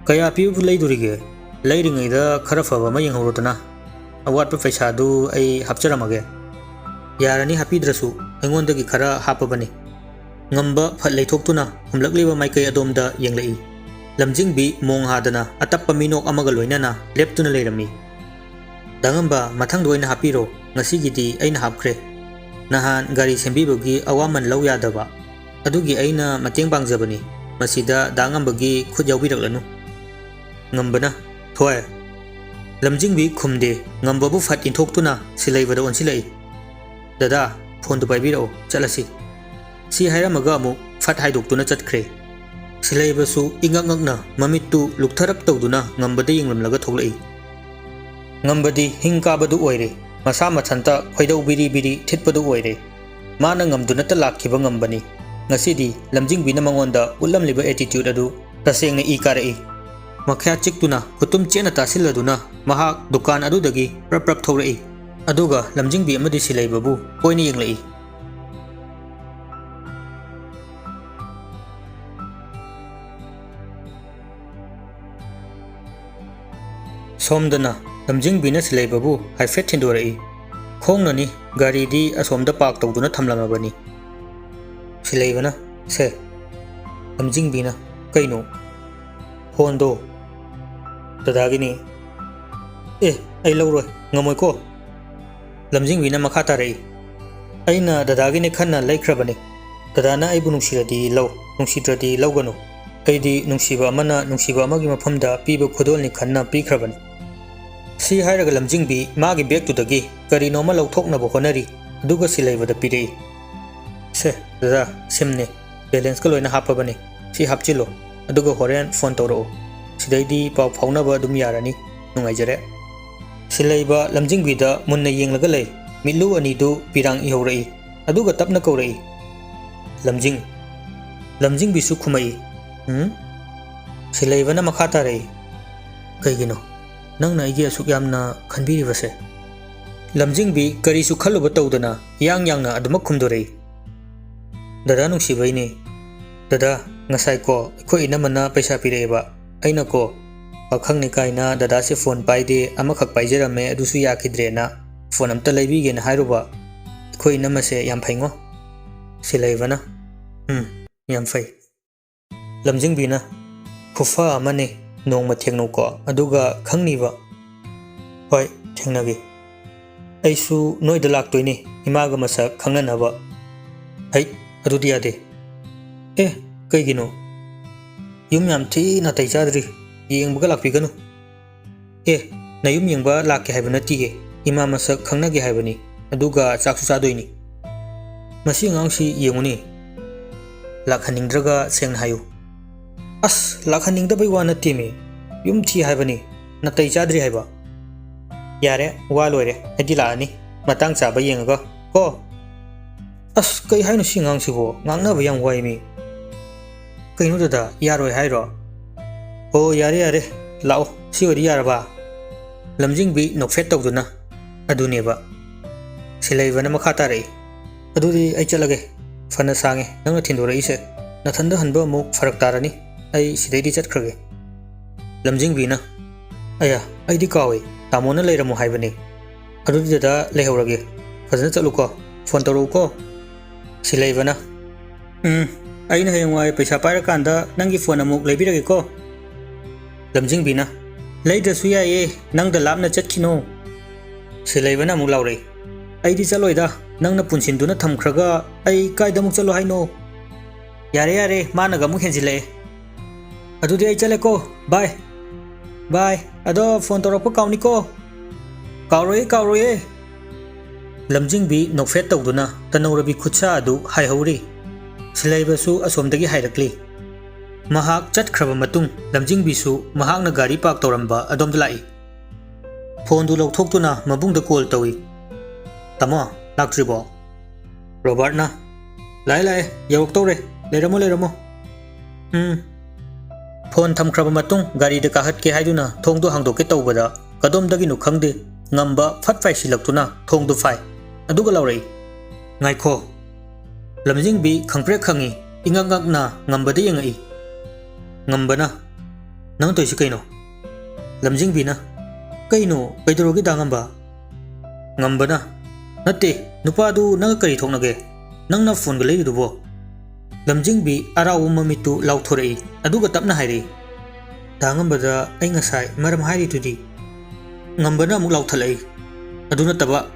"ꯀꯌꯥ ꯄꯤꯕꯕꯨ ꯂꯩꯗꯣꯔꯤꯒꯦ? ꯂꯩꯔꯤꯉꯩꯗ ꯈꯔ ꯐꯕ ꯑꯃ ꯌꯦꯡꯍꯧꯔꯣꯗꯅ꯫ ꯑꯋꯥꯠꯄ ꯄꯩꯁꯥꯗꯨ ꯑꯩ ꯍꯥꯞꯆꯔꯝꯃꯒꯦ꯫" "ꯌꯥꯔꯅꯤ, ꯍꯥꯞꯄꯤꯗ꯭ꯔꯁꯨ ꯑꯩꯉꯣꯟꯗꯒꯤ ꯈꯔ ꯍꯥꯞꯄꯕꯅꯤ꯫" ꯉꯝꯕ ꯐꯠ ꯂꯩꯊꯣꯛꯇꯨꯅ ꯈꯨꯝꯂꯛꯂꯤꯕ ꯃꯥꯏꯀꯩ ꯑꯗꯣꯝꯗ ꯌꯦꯡꯂꯛꯏ꯫ ꯂꯝꯖꯤꯡꯕꯤ ꯃꯣꯡ ꯍꯥꯗꯅ ꯑꯇꯞꯄ ꯃꯤꯅꯣꯛ ꯑꯃꯒ ꯂꯣꯏꯅꯅ ꯂꯦꯞꯇꯨꯅ ꯂꯩꯔꯝꯃꯤ꯫ "ꯗꯥ ꯉꯝꯕ, ꯃꯊꯪꯗ ꯑꯣꯏꯅ ꯍꯥꯞꯄꯤꯔꯣ, ꯉꯁꯤꯒꯤꯗꯤ ꯑꯩꯅ ꯍꯥꯞꯈ꯭ꯔꯦ꯫ ꯅꯍꯥꯟ ꯒꯥꯔꯤ ꯁꯦꯝꯕꯤꯕꯒꯤ ꯑꯋꯥꯃꯟ ꯂꯧ ꯌꯥꯗꯕ, ꯑꯗꯨꯒꯤ ꯑꯩꯅ ꯃꯇꯦꯡ ꯄꯥꯡꯖꯕꯅꯤ꯫ ꯃꯁꯤꯗ ꯗꯥ ꯉꯝꯕꯒꯤ ꯈꯨꯠ ꯌꯥꯎꯕꯤꯔꯛꯂꯅꯨ꯫" ꯉꯝꯕꯅ, "ꯊꯣꯏ꯫" ꯂꯝꯖꯤꯡꯕꯤ ꯈꯨꯝꯗꯦ꯫ ꯉꯝꯕꯕꯨ ꯐꯠ ꯏꯟꯊꯣꯛꯇꯨꯅ ꯁꯤꯂꯩꯕꯗ ꯑꯣꯟꯁꯤꯜꯂꯛꯏ꯫ "ꯗꯗꯥ, ꯐꯣꯟꯗꯨ ꯄꯥꯏꯕꯤꯔꯛꯎ, ꯆꯠꯂꯁꯤ꯫" ꯁꯤ ꯍꯥꯏꯔꯝꯃꯒ ꯑꯃꯨꯛ ꯐꯠ ꯍꯥꯏꯗꯣꯛꯇꯨꯅ ꯆꯠꯈ꯭ꯔꯦ꯫ ꯁꯤꯂꯩꯕꯁꯨ ꯏꯉꯛ ꯉꯛꯅ ꯃꯃꯤꯠꯇꯨ ꯂꯨꯛꯊꯔꯞ ꯇꯧꯗꯨꯅ ꯉꯝꯕꯗ ꯌꯦꯡꯂꯝꯂꯒ ꯊꯣꯛꯂꯛꯏ꯫ ꯉꯝꯕꯗꯤ ꯍꯤꯡ ꯀꯥꯕꯗꯨ ꯑꯣꯏꯔꯦ꯫ ꯃꯁꯥ ꯃꯊꯟꯇ ꯈꯣꯏꯗꯧ ꯕꯤꯔꯤ ꯕꯤꯔꯤ ꯊꯤꯠꯄꯗꯨ ꯑꯣꯏꯔꯦ꯫ ꯃꯥꯅ ꯉꯝꯗꯨꯅꯇ ꯂꯥꯛꯈꯤꯕ ꯉꯝꯕꯅꯤ꯫ ꯉꯁꯤꯗꯤ ꯂꯝꯖꯤꯡꯕꯤꯅ ꯃꯉꯣꯟꯗ ꯎꯠꯂꯝꯂꯤꯕ attitude ꯑꯗꯨ ꯇꯁꯦꯡꯅ ꯏ ꯀꯥꯔꯛꯏ꯫ ꯃꯈ꯭ꯌꯥꯠ ꯆꯤꯛꯇꯨꯅ ꯈꯨꯇꯨꯝ ꯆꯦꯠꯅ ꯇꯥꯁꯤꯜꯂꯗꯨꯅ ꯃꯍꯥꯛ ꯗꯨꯀꯥꯟ ꯑꯗꯨꯗꯒꯤ ꯄ꯭ꯔꯞ ꯄ꯭ꯔꯞ ꯊꯣꯛꯂꯛꯏ꯫ ꯑꯗꯨꯒ ꯂꯝꯖꯤꯡꯕꯤ ꯑꯃꯗꯤ ꯁꯤꯂꯩꯕꯕꯨ ꯀꯣꯏꯅ ꯌꯦꯡꯂꯛꯏ꯫ ꯁꯣꯝꯗꯅ ꯂꯝꯖꯤꯡꯕꯤꯅ ꯁꯤꯂꯩꯕꯕꯨ ꯍꯥꯏꯐꯦꯠ ꯊꯤꯟꯗꯣꯔꯛꯏ꯫ ꯈꯣꯡꯅꯅꯤ, ꯒꯥꯔꯤꯗꯤ ꯑꯁꯣꯝꯗ park ꯇꯧꯗꯨꯅ ꯊꯝꯂꯝꯃꯕꯅꯤ꯫ ꯁꯤꯂꯩꯕꯅ, "ꯁꯦ꯫" ꯂꯝꯖꯤꯡꯕꯤꯅ, "ꯀꯩꯅꯣ?" "ꯐꯣꯟꯗꯣ ꯗꯗꯥꯒꯤꯅꯤ꯫" "ꯑꯦ, ꯑꯩ ꯂꯧꯔꯣꯏ, ꯉꯝꯃꯣꯏꯀꯣ꯫" ꯂꯝꯖꯤꯡꯕꯤꯅ ꯃꯈꯥ ꯇꯥꯔꯛꯏ, "ꯑꯩꯅ ꯗꯗꯥꯒꯤꯅꯦ ꯈꯟꯅ ꯂꯩꯈ꯭ꯔꯕꯅꯤ꯫ ꯗꯗꯥꯅ ꯑꯩꯕꯨ ꯅꯨꯡꯁꯤꯔꯗꯤ ꯂꯧ, ꯅꯨꯡꯁꯤꯗ꯭ꯔꯗꯤ ꯂꯧꯒꯅꯨ꯫ ꯑꯩꯗꯤ ꯅꯨꯡꯁꯤꯕ ꯑꯃꯅ ꯅꯨꯡꯁꯤꯕ ꯑꯃꯒꯤ ꯃꯐꯝꯗ ꯄꯤꯕ ꯈꯨꯗꯣꯜꯅꯤ ꯈꯟꯅ ꯄꯤꯈ꯭ꯔꯕꯅꯤ꯫" ꯁꯤ ꯍꯥꯏꯔꯒ ꯂꯝꯖꯤꯡꯕꯤ ꯃꯥꯒꯤ bagꯇꯨꯗꯒꯤ ꯀꯔꯤꯅꯣ ꯑꯃ ꯂꯧꯊꯣꯛꯅꯕ ꯍꯣꯠꯅꯔꯤ, ꯑꯗꯨꯒ ꯁꯤꯂꯩꯕꯗ ꯄꯤꯔꯛꯏ꯫ "ꯁꯦ, ꯗꯗꯥ, SIMꯅꯦ꯫ Balanceꯀ ꯂꯣꯏꯅ ꯍꯥꯞꯄꯕꯅꯤ꯫ ꯁꯤ ꯍꯥꯞꯆꯤꯜꯂꯣ, ꯑꯗꯨꯒ ꯍꯣꯔꯦꯟ phone ꯇꯧꯔꯛꯎ꯫ ꯁꯤꯗꯩꯗꯤ ꯄꯥꯎ ꯐꯥꯎꯅꯕ ꯑꯗꯨꯝ ꯌꯥꯔꯅꯤ꯫ ꯅꯨꯡꯉꯥꯏꯖꯔꯦ꯫" ꯁꯤꯂꯩꯕ ꯂꯝꯖꯤꯡꯕꯤꯗ ꯃꯨꯟꯅ ꯌꯦꯡꯂꯒ ꯂꯩ꯫ ꯃꯤꯠꯂꯨ ꯑꯅꯤꯗꯨ ꯄꯤꯔꯥꯡ ꯏꯍꯧꯔꯛꯏ꯫ ꯑꯗꯨꯒ ꯇꯞꯅ ꯀꯧꯔꯛꯏ, "ꯂꯝꯖꯤꯡ꯫" ꯂꯝꯖꯤꯡꯕꯤꯁꯨ ꯈꯨꯝꯃꯛꯏ, "ꯎꯝ?" ꯁꯤꯂꯩꯕꯅ ꯃꯈꯥ ꯇꯥꯔꯛꯏ, "ꯀꯩꯒꯤꯅꯣ ꯅꯪꯅ ꯑꯩꯒꯤ ꯑꯁꯨꯛ ꯌꯥꯝꯅ ꯈꯟꯕꯤꯔꯤꯕꯁꯦ?" ꯂꯝꯖꯤꯡꯕꯤ ꯀꯔꯤꯁꯨ ꯈꯜꯂꯨꯕ ꯇꯧꯗꯅ ꯌꯥꯡ ꯌꯥꯡꯅ ꯑꯗꯨꯃꯛ ꯈꯨꯝꯗꯣꯔꯛꯏ꯫ "ꯗꯗꯥ ꯅꯨꯡꯁꯤꯕꯩꯅꯦ꯫ ꯗꯗꯥ, ꯉꯁꯥꯏꯀꯣ ꯑꯩꯈꯣꯏ ꯏꯅꯝꯃꯅ ꯄꯩꯁꯥ ꯄꯤꯔꯛꯑꯦꯕ꯫ ꯑꯩꯅꯀꯣ, ꯄꯥꯈꯪꯅꯤ ꯀꯥꯏꯅ ꯗꯗꯥꯁꯦ ꯐꯣꯟ ꯄꯥꯏꯗꯦ, ꯑꯃꯈꯛ ꯄꯥꯏꯖꯔꯝꯃꯦ, ꯑꯗꯨꯁꯨ ꯌꯥꯈꯤꯗ꯭ꯔꯦꯅ ꯐꯣꯟ ꯑꯝꯇ ꯂꯩꯕꯤꯒꯦꯅ ꯍꯥꯏꯔꯨꯕ꯫ ꯑꯩꯈꯣꯏ ꯏꯅꯝꯃꯁꯦ ꯌꯥꯝ ꯐꯩꯉꯣ꯫" ꯁꯤꯂꯩꯕꯅ, "ꯎꯝ, ꯌꯥꯝ ꯐꯩ꯫" ꯂꯝꯖꯤꯡꯕꯤꯅ, "ꯈꯨꯐ ꯑꯃꯅꯤ, ꯅꯣꯡꯃ ꯊꯦꯡꯅꯧꯀꯣ, ꯑꯗꯨꯒ ꯈꯪꯅꯤꯕ꯫" "ꯍꯣꯏ, ꯊꯦꯡꯅꯒꯦ꯫ ꯑꯩꯁꯨ ꯅꯣꯏꯗ ꯂꯥꯛꯇꯣꯏꯅꯤ, ꯏꯃꯥꯒ ꯃꯁꯛ ꯈꯪꯅꯅꯕ꯫" "ꯍꯩ, ꯑꯗꯨꯗꯤ ꯌꯥꯗꯦ꯫" "ꯑꯦ, ꯀꯩꯒꯤꯅꯣ?" "ꯌꯨꯝ ꯌꯥꯝ ꯊꯤ ꯅꯥꯇꯩ ꯆꯥꯗ꯭ꯔꯤ, ꯌꯦꯡꯕꯒ ꯂꯥꯛꯄꯤꯒꯅꯨ꯫" "ꯑꯦ, ꯅꯌꯨꯝ ꯌꯦꯡꯕ ꯂꯥꯛꯀꯦ ꯍꯥꯏꯕ ꯅꯠꯇꯤꯌꯦ, ꯏꯃꯥ ꯃꯁꯛ ꯈꯪꯅꯒꯦ ꯍꯥꯏꯕꯅꯤ, ꯑꯗꯨꯒ ꯆꯥꯛꯁꯨ ꯆꯥꯗꯣꯏꯅꯤ꯫" "ꯃꯁꯤ ꯑꯉꯥꯡꯁꯤ ꯌꯦꯡꯉꯨꯅꯦ, ꯂꯥꯛꯍꯟꯅꯤꯡꯗ꯭ꯔꯒ ꯁꯦꯡꯅ ꯍꯥꯏꯌꯨ꯫" "ꯑꯁ, ꯂꯥꯛꯍꯟꯅꯤꯡꯗꯕꯩ ꯋꯥ ꯅꯠꯇꯦꯃꯤ, ꯌꯨꯝ ꯊꯤ ꯍꯥꯏꯕꯅꯤ, ꯅꯥꯇꯩ ꯆꯥꯗ꯭ꯔꯤ ꯍꯥꯏꯕ꯫" "ꯌꯥꯔꯦ, ꯋꯥ ꯂꯣꯏꯔꯦ, ꯑꯩꯗꯤ ꯂꯥꯛꯑꯅꯤ, ꯃꯇꯥꯡ ꯆꯥꯕ ꯌꯦꯡꯉꯒ ꯀꯣ꯫" "ꯑꯁ, ꯀꯩ ꯍꯥꯏꯅꯣ ꯁꯤ ꯑꯉꯥꯡꯁꯤꯕꯣ? ꯉꯥꯡꯅꯕ ꯌꯥꯝ ꯋꯥꯏꯃꯤ꯫" "ꯀꯩꯅꯣ ꯗꯗꯥ, ꯌꯥꯔꯣꯏ ꯍꯥꯏꯔꯣ?" "ꯑꯣ, ꯌꯥꯔꯦ, ꯌꯥꯔꯦ, ꯂꯥꯛꯑꯣ, ꯁꯤ ꯑꯣꯏꯗꯤ ꯌꯥꯔꯕ?" ꯂꯝꯖꯤꯡꯕꯤ ꯅꯣꯛꯐꯦꯠ ꯇꯧꯗꯨꯅ, "ꯑꯗꯨꯅꯦꯕ꯫" ꯁꯤꯂꯩꯕꯅ ꯃꯈꯥ ꯇꯥꯔꯛꯏ, "ꯑꯗꯨꯗꯤ ꯑꯩ ꯆꯠꯂꯒꯦ, ꯐꯅ ꯁꯥꯡꯉꯦ ꯅꯪꯅ ꯊꯤꯟꯗꯣꯔꯛꯏꯁꯦ, ꯅꯊꯟꯗ ꯍꯟꯕ ꯑꯃꯨꯛ ꯐꯔꯛ ꯇꯥꯔꯅꯤ, ꯑꯩ ꯁꯤꯗꯩꯗꯤ ꯆꯠꯈ꯭ꯔꯒꯦ꯫" ꯂꯝꯖꯤꯡꯕꯤꯅ, "ꯑꯌꯥ, ꯑꯩꯗꯤ ꯀꯥꯎꯏ, ꯇꯥꯃꯣꯅ ꯂꯩꯔꯝꯃꯣ ꯍꯥꯏꯕꯅꯤ꯫ ꯑꯗꯨꯗꯤ ꯗꯗꯥ ꯂꯩꯍꯧꯔꯒꯦ, ꯐꯖꯅ ꯆꯠꯂꯨꯀꯣ, ꯐꯣꯟ ꯇꯧꯔꯛꯎꯀꯣ꯫" ꯁꯤꯂꯩꯕꯅ, "ꯎꯝ, ꯑꯩꯅ ꯍꯌꯦꯡꯋꯥꯏ ꯄꯩꯁꯥ ꯄꯥꯏꯔꯀꯥꯟꯗ ꯅꯪꯒꯤ ꯐꯣꯟ ꯑꯃꯨꯛ ꯂꯩꯕꯤꯔꯒꯦꯀꯣ꯫" ꯂꯝꯖꯤꯡꯕꯤꯅ, "ꯂꯩꯗ꯭ꯔꯁꯨ ꯌꯥꯏꯌꯦ, ꯅꯪꯗ ꯂꯥꯞꯅ ꯆꯠꯈꯤꯅꯣ꯫" ꯁꯤꯂꯩꯕꯅ ꯑꯃꯨꯛ ꯂꯥꯎꯔꯛꯏ, "ꯑꯩꯗꯤ ꯆꯠꯂꯣꯏꯗ, ꯅꯪꯅ ꯄꯨꯟꯁꯤꯟꯗꯨꯅ ꯊꯝꯈ꯭ꯔꯒ ꯑꯩ ꯀꯥꯏꯗ ꯑꯃꯨꯛ ꯆꯠꯂꯣ ꯍꯥꯏꯅꯣ?" "ꯌꯥꯔꯦ, ꯌꯥꯔꯦ, ꯃꯥꯅꯒ ꯑꯃꯨꯛ ꯍꯦꯟꯖꯤꯜꯂꯛꯑꯦ꯫ ꯑꯗꯨꯗꯤ ꯑꯩ ꯆꯠꯂꯦꯀꯣ, bye꯫ Bye꯫ ꯑꯗꯣ ꯐꯣꯟ ꯇꯧꯔꯛꯄ ꯀꯥꯎꯅꯤꯀꯣ꯫" "ꯀꯥꯎꯔꯣꯏꯌꯦ, ꯀꯥꯎꯔꯣꯏꯌꯦ꯫" ꯂꯝꯖꯤꯡꯕꯤ ꯅꯣꯛꯐꯦꯠ ꯇꯧꯗꯨꯅ ꯇꯅꯧꯔꯕꯤ ꯈꯨꯠꯁꯥ ꯑꯗꯨ ꯍꯥꯏꯍꯧꯔꯤ꯫ ꯁꯤꯂꯩꯕꯁꯨ ꯑꯁꯣꯝꯗꯒꯤ ꯍꯥꯏꯔꯛꯂꯤ꯫ ꯃꯍꯥꯛ ꯆꯠꯈ꯭ꯔꯕ ꯃꯇꯨꯡ ꯂꯝꯖꯤꯡꯕꯤꯁꯨ ꯃꯍꯥꯛꯅ ꯒꯥꯔꯤ ꯄꯥꯔꯛ ꯇꯧꯔꯝꯕ ꯑꯗꯣꯝꯗ ꯂꯥꯛꯏ꯫ ꯐꯣꯟꯗꯨ ꯂꯧꯊꯣꯛꯇꯨꯅ ꯃꯕꯨꯡꯗ ꯀꯣꯜ ꯇꯧꯏ꯫ "ꯇꯥꯃꯣ, ꯂꯥꯛꯇ꯭ꯔꯤꯕꯣ?" ꯔꯣꯕꯥꯔꯠꯅ, "ꯂꯥꯛꯑꯦ, ꯂꯥꯛꯑꯦ, ꯌꯧꯔꯛꯇꯧꯔꯦ꯫ ꯂꯩꯔꯝꯃꯣ, ꯂꯩꯔꯝꯃꯣ꯫" "ꯎꯝ꯫" ꯐꯣꯟ ꯊꯝꯈ꯭ꯔꯕ ꯃꯇꯨꯡ ꯒꯥꯔꯤꯗ ꯀꯥꯈꯠꯀꯦ ꯍꯥꯏꯗꯨꯅ ꯊꯣꯡꯗꯣ ꯍꯥꯡꯗꯣꯛꯀꯦ ꯇꯧꯕꯗ ꯀꯗꯣꯝꯗꯒꯤꯅꯣ ꯈꯪꯗꯦ, ꯉꯝꯕ ꯐꯠ ꯄꯥꯏꯁꯤꯜꯂꯛꯇꯨꯅ ꯊꯣꯡꯗꯨ ꯐꯥꯏ꯫ ꯑꯗꯨꯒ ꯂꯥꯎꯔꯛꯏ, "ꯉꯥꯏꯈꯣ!" ꯂꯝꯖꯤꯡꯕꯤ ꯈꯪꯄ꯭ꯔꯦꯛ ꯈꯪꯉꯤ, ꯏꯉꯛ ꯉꯛꯅ ꯉꯝꯕꯗ ꯌꯦꯡꯉꯛꯏ꯫ ꯉꯝꯕꯅ, "ꯅꯪ ꯇꯧꯔꯤꯁꯤ ꯀꯩꯅꯣ?" ꯂꯝꯖꯤꯡꯕꯤꯅ, "ꯀꯩꯅꯣ? ꯀꯩꯗꯧꯔꯒꯦ ꯗꯥ ꯉꯝꯕ?" ꯉꯝꯕꯅ, "ꯅꯠꯇꯦ, ꯅꯨꯄꯥꯗꯨ ꯅꯪꯒ ꯀꯔꯤ ꯊꯣꯛꯅꯒꯦ? ꯅꯪꯅ ꯐꯣꯟꯒ ꯂꯩꯔꯤꯗꯨꯕꯣ?" ꯂꯝꯖꯤꯡꯕꯤ ꯑꯔꯥꯎꯕ ꯃꯃꯤꯠꯇꯨ ꯂꯥꯎꯊꯣꯔꯛꯏ, ꯑꯗꯨꯒ ꯇꯞꯅ ꯍꯥꯏꯔꯛꯏ, "ꯗꯥ ꯉꯝꯕꯗ ꯑꯩ ꯉꯁꯥꯏ ꯃꯔꯝ ꯍꯥꯏꯔꯤꯗꯨꯗꯤ?" ꯉꯝꯕꯅ ꯑꯃꯨꯛ ꯂꯥꯎꯊꯠꯂꯛꯏ, "ꯑꯗꯨ ꯅꯠꯇꯕ!"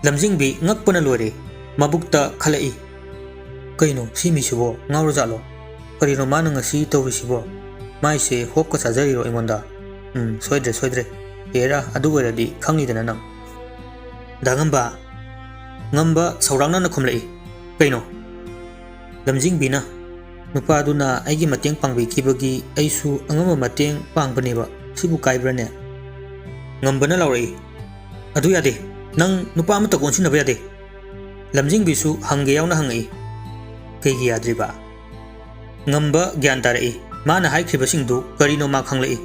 ꯂꯝꯖꯤꯡꯕꯤ ꯉꯛꯄꯅ ꯂꯣꯏꯔꯦ, ꯃꯕꯨꯛꯇ ꯈꯜꯂꯛꯏ, "ꯀꯩꯅꯣ ꯁꯤ ꯃꯤꯁꯤꯕꯣ, ꯉꯥꯎꯔꯖꯥꯠꯂꯣ? ꯀꯔꯤꯅꯣ ꯃꯥꯅ ꯉꯁꯤ ꯇꯧꯔꯤꯁꯤꯕꯣ? ꯃꯥꯏꯁꯦ ꯍꯣꯞꯀ ꯆꯥꯖꯔꯤꯔꯣ ꯑꯩꯉꯣꯟꯗ? ꯎꯝ, ꯁꯣꯏꯗ꯭ꯔꯦ, ꯁꯣꯏꯗ꯭ꯔꯦ꯫ ꯍꯦꯔꯥ, ꯑꯗꯨ ꯑꯣꯏꯔꯗꯤ ꯈꯪꯅꯤꯗꯅ ꯅꯪ?" "ꯗꯥ ꯉꯝꯕ!" ꯉꯝꯕ ꯁꯧꯔꯥꯡꯅꯅ ꯈꯨꯝꯂꯛꯏ, "ꯀꯩꯅꯣ?" ꯂꯝꯖꯤꯡꯕꯤꯅ, "ꯅꯨꯄꯥꯗꯨꯅ ꯑꯩꯒꯤ ꯃꯇꯦꯡ ꯄꯥꯡꯕꯤꯈꯤꯕꯒꯤ ꯑꯩꯁꯨ ꯑꯉꯝꯕ ꯃꯇꯦꯡ ꯄꯥꯡꯕꯅꯦꯕ꯫ ꯁꯤꯕꯨ ꯀꯥꯏꯕ꯭ꯔꯅꯦ?" ꯉꯝꯕꯅ ꯂꯥꯎꯔꯛꯏ, "ꯑꯗꯨ ꯌꯥꯗꯦ꯫ ꯅꯪ ꯅꯨꯄꯥ ꯑꯃꯠꯇ ꯑꯣꯟꯁꯤꯟꯅꯕ ꯌꯥꯗꯦ꯫" ꯂꯝꯖꯤꯡꯕꯤꯁꯨ ꯍꯪꯒꯦ ꯌꯥꯎꯅ ꯍꯪꯉꯛꯏ, "ꯀꯩꯒꯤ ꯌꯥꯗ꯭ꯔꯤꯕ?" ꯉꯝꯕ ꯒ꯭ꯌꯥꯟ ꯇꯥꯔꯛꯏ꯫ ꯃꯥꯅ ꯍꯥꯏꯈ꯭ꯔꯤꯕꯁꯤꯡꯗꯨ ꯀꯔꯤꯅꯣ ꯃꯥ ꯈꯪꯂꯛꯏ꯫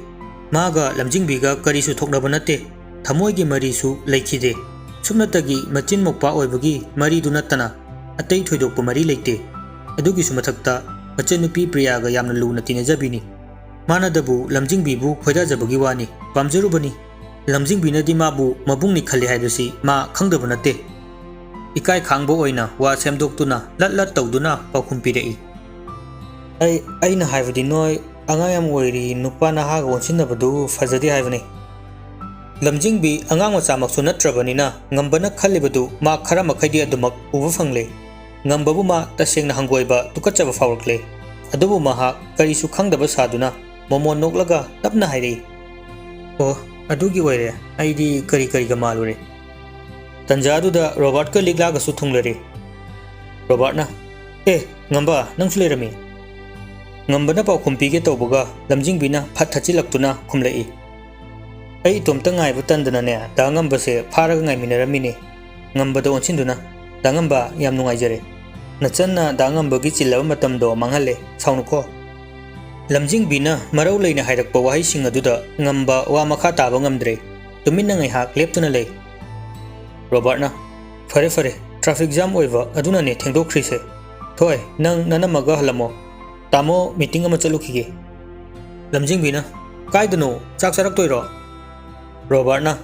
ꯃꯥꯒ ꯂꯝꯖꯤꯡꯕꯤꯒ ꯀꯔꯤꯁꯨ ꯊꯣꯛꯅꯕ ꯅꯠꯇꯦ꯫ ꯊꯃꯣꯏꯒꯤ ꯃꯔꯤꯁꯨ ꯂꯩꯈꯤꯗꯦ꯫ ꯁꯨꯞꯅꯇꯒꯤ ꯃꯆꯤꯟ ꯃꯧꯄ꯭ꯋꯥ ꯑꯣꯏꯕꯒꯤ ꯃꯔꯤꯗꯨ ꯅꯠꯇꯅ ꯑꯇꯩ ꯊꯣꯏꯗꯣꯛꯄ ꯃꯔꯤ ꯂꯩꯇꯦ꯫ ꯑꯗꯨꯒꯤꯁꯨ ꯃꯊꯛꯇ ꯃꯆꯟꯅꯨꯄꯤ ꯄ꯭ꯔꯤꯌꯥꯒ ꯌꯥꯝꯅ ꯂꯨꯅ ꯇꯤꯟꯅꯖꯕꯤꯅꯤ꯫ ꯃꯥꯅꯗꯕꯨ ꯂꯝꯖꯤꯡꯕꯤꯕꯨ ꯈꯣꯏꯗꯥꯖꯕꯒꯤ ꯋꯥꯅꯤ, ꯄꯥꯝꯖꯔꯨꯕꯅꯤ꯫ ꯂꯝꯖꯤꯡꯕꯤꯅꯗꯤ ꯃꯥꯕꯨ ꯃꯕꯨꯡꯅꯤ ꯈꯜꯂꯤ ꯍꯥꯏꯕꯁꯤ ꯃꯥ ꯈꯪꯗꯕ ꯅꯠꯇꯦ꯫ ꯏꯀꯥꯏ ꯈꯥꯡꯕ ꯑꯣꯏꯅ ꯋꯥ ꯁꯦꯝꯗꯣꯛꯇꯨꯅ ꯂꯠ ꯂꯠ ꯇꯧꯗꯨꯅ ꯄꯥꯎꯈꯨꯝ ꯄꯤꯔꯛꯏ꯫ "ꯑꯩ, ꯑꯩꯅ ꯍꯥꯏꯕꯗꯤ ꯅꯣꯏ ꯑꯉꯥꯡ ꯌꯥꯝ ꯑꯣꯏꯔꯤ, ꯅꯨꯄꯥ ꯅꯍꯥꯒ ꯑꯣꯟꯁꯤꯟꯅꯕꯗꯨ ꯐꯖꯗꯦ ꯍꯥꯏꯕꯅꯤ꯫" ꯂꯝꯖꯤꯡꯕꯤ ꯑꯉꯥꯡ ꯃꯆꯥꯃꯛꯁꯨ ꯅꯠꯇ꯭ꯔꯕꯅꯤꯅ ꯉꯝꯕꯅ ꯈꯜꯂꯤꯕꯗꯨ ꯃꯥ ꯈꯔ ꯃꯈꯩꯗꯤ ꯑꯗꯨꯃꯛ ꯎꯕ ꯐꯪꯂꯦ꯫ ꯉꯝꯕꯕꯨ ꯃꯥ ꯇꯁꯦꯡꯅ ꯍꯪꯒꯣꯏꯕ, ꯇꯨꯀꯠꯆꯕ ꯐꯥꯎꯔꯛꯂꯦ꯫ ꯑꯗꯨꯕꯨ ꯃꯍꯥꯛ ꯀꯔꯤꯁꯨ ꯈꯪꯗꯕ ꯁꯥꯗꯨꯅ ꯃꯣꯃꯣꯟ ꯅꯣꯛꯂꯒ ꯇꯞꯅ ꯍꯥꯏꯔꯛꯏ, "ꯑꯣ, ꯑꯗꯨꯒꯤ ꯑꯣꯏꯔꯦ꯫ ꯑꯩꯗꯤ ꯀꯔꯤ ꯀꯔꯤꯒ ꯃꯥꯜꯂꯨꯔꯦ꯫" ꯇꯟꯖꯥꯗꯨꯗ ꯔꯣꯕꯥꯔꯠꯀ ꯂꯤꯛꯂꯥꯒꯁꯨ ꯊꯨꯡꯂꯔꯦ꯫ ꯔꯣꯕꯥꯔꯠꯅ, "ꯑꯦ, ꯉꯝꯕ, ꯅꯪꯁꯨ ꯂꯩꯔꯝꯃꯤ?" ꯉꯝꯕꯅ ꯄꯥꯎꯈꯨꯝ ꯄꯤꯒꯦ ꯇꯧꯕꯒ ꯂꯝꯖꯤꯡꯕꯤꯅ ꯐꯠ ꯊꯠꯆꯤꯜꯂꯛꯇꯨꯅ ꯈꯨꯝꯂꯛꯏ, "ꯑꯩ ꯏꯇꯣꯝꯇ ꯉꯥꯏꯕ ꯇꯟꯗꯅꯅꯦ, ꯗꯥ ꯉꯝꯕꯁꯦ ꯐꯥꯔꯒ ꯉꯥꯏꯃꯤꯟꯅꯔꯝꯃꯤꯅꯦ꯫" ꯉꯝꯕꯗ ꯑꯣꯟꯁꯤꯟꯗꯨꯅ, "ꯗꯥ ꯉꯝꯕ, ꯌꯥꯝ ꯅꯨꯡꯉꯥꯏꯖꯔꯦ꯫ ꯅꯆꯟꯅ ꯗꯥ ꯉꯝꯕꯒꯤ ꯆꯤꯜꯂꯕ ꯃꯇꯝꯗꯣ ꯃꯥꯡꯍꯜꯂꯦ꯫ ꯁꯥꯎꯅꯨꯀꯣ꯫" ꯂꯝꯖꯤꯡꯕꯤꯅ ꯃꯔꯧ ꯂꯩꯅ ꯍꯥꯏꯔꯛꯄ ꯋꯥꯍꯩꯁꯤꯡ ꯑꯗꯨꯗ ꯉꯝꯕ ꯋꯥ ꯃꯈꯥ ꯇꯥꯕ ꯉꯝꯗ꯭ꯔꯦ꯫ ꯇꯨꯃꯤꯟꯅ ꯉꯥꯏꯍꯥꯛ ꯂꯦꯞꯇꯨꯅ ꯂꯩ꯫ ꯔꯣꯕꯥꯔꯠꯅ, "ꯐꯔꯦ, ꯐꯔꯦ, traffic jam ꯑꯣꯏꯕ ꯑꯗꯨꯅꯅꯦ ꯊꯦꯡꯗꯣꯛꯈ꯭ꯔꯤꯁꯦ꯫ ꯊꯣꯏ, ꯅꯪ ꯅꯅꯝꯃꯒ ꯍꯜꯂꯝꯃꯣ꯫ ꯇꯥꯃꯣ meeting ꯑꯃ ꯆꯠꯂꯨꯈꯤꯒꯦ꯫" ꯂꯝꯖꯤꯡꯕꯤꯅ, "ꯀꯥꯏꯗꯅꯣ? ꯆꯥꯛ ꯆꯥꯔꯛꯇꯣꯏꯔꯣ?" ꯔꯣꯕꯥꯔꯠꯅ,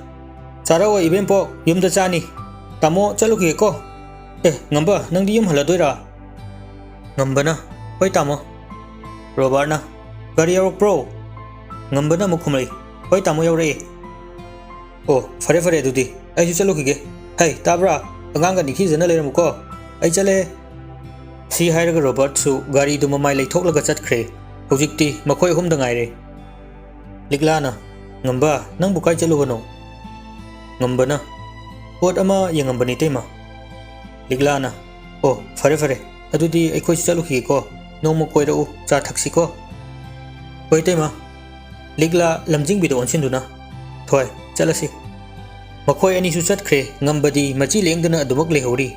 "ꯆꯥꯔꯛꯑꯣꯏ ꯏꯕꯦꯝꯄꯣꯛ, ꯌꯨꯝꯗ ꯆꯥꯅꯤ꯫ ꯇꯥꯃꯣ ꯆꯠꯂꯨꯈꯤꯒꯦꯀꯣ꯫ ꯑꯦ, ꯉꯝꯕ, ꯅꯪꯗꯤ ꯌꯨꯝ ꯍꯜꯂꯗꯣꯏꯔꯥ?" ꯉꯝꯕꯅ, "ꯍꯣꯏ ꯇꯥꯃꯣ꯫" ꯔꯣꯕꯥꯔꯠꯅ, "ꯒꯥꯔꯤ ꯌꯧꯔꯛꯄ꯭ꯔꯣ?" ꯉꯝꯕꯅ ꯑꯃꯨꯛ ꯈꯨꯝꯂꯛꯏ, "ꯍꯣꯏ ꯇꯥꯃꯣ, ꯌꯧꯔꯛꯑꯦ꯫" "ꯑꯣ, ꯐꯔꯦ ꯐꯔꯦ, ꯑꯗꯨꯗꯤ ꯑꯩꯁꯨ ꯆꯠꯂꯨꯈꯤꯒꯦ꯫ ꯍꯩ, ꯇꯥꯕ꯭ꯔꯥ? ꯑꯉꯥꯡꯒ ꯅꯤꯡꯊꯤꯖꯅ ꯂꯩꯔꯝꯃꯨꯀꯣ꯫ ꯑꯩ ꯆꯠꯂꯦ꯫" ꯁꯤ ꯍꯥꯏꯔꯒ ꯔꯣꯕꯥꯔꯠꯁꯨ ꯒꯥꯔꯤꯗꯨ ꯃꯃꯥꯏ ꯂꯩꯊꯣꯛꯂꯒ ꯆꯠꯈ꯭ꯔꯦ꯫ ꯍꯧꯖꯤꯛꯇꯤ ꯃꯈꯣꯏ ꯑꯍꯨꯝꯗ ꯉꯥꯏꯔꯦ꯫ ꯂꯤꯛꯂꯥꯅ, "ꯉꯝꯕ, ꯅꯪꯕꯨ ꯀꯥꯏ ꯆꯠꯂꯨꯕꯅꯣ?" ꯉꯝꯕꯅ, "ꯄꯣꯠ ꯑꯃ ꯌꯦꯡꯉꯝꯕꯅꯤ ꯏꯇꯩꯃ꯫" ꯂꯤꯛꯂꯥꯅ, "ꯑꯣ, ꯐꯔꯦ ꯐꯔꯦ, ꯑꯗꯨꯗꯤ ꯑꯩꯈꯣꯏꯁꯨ ꯆꯠꯂꯨꯈꯤꯒꯦꯀꯣ꯫ ꯅꯣꯡꯃ ꯀꯣꯏꯔꯛꯎ, ꯆꯥ ꯊꯛꯁꯤꯀꯣ꯫" "ꯍꯣꯏ ꯏꯇꯩꯃ꯫" ꯂꯤꯛꯂꯥ ꯂꯝꯖꯤꯡꯕꯤꯗ ꯑꯣꯟꯁꯤꯟꯗꯨꯅ, "ꯊꯣꯏ, ꯆꯠꯂꯁꯤ꯫" ꯃꯈꯣꯏ ꯑꯅꯤꯁꯨ ꯆꯠꯈ꯭ꯔꯦ꯫ ꯉꯝꯕꯗꯤ ꯃꯆꯤ ꯂꯦꯡꯗꯅ ꯑꯗꯨꯃꯛ ꯂꯩꯍꯧꯔꯤ꯫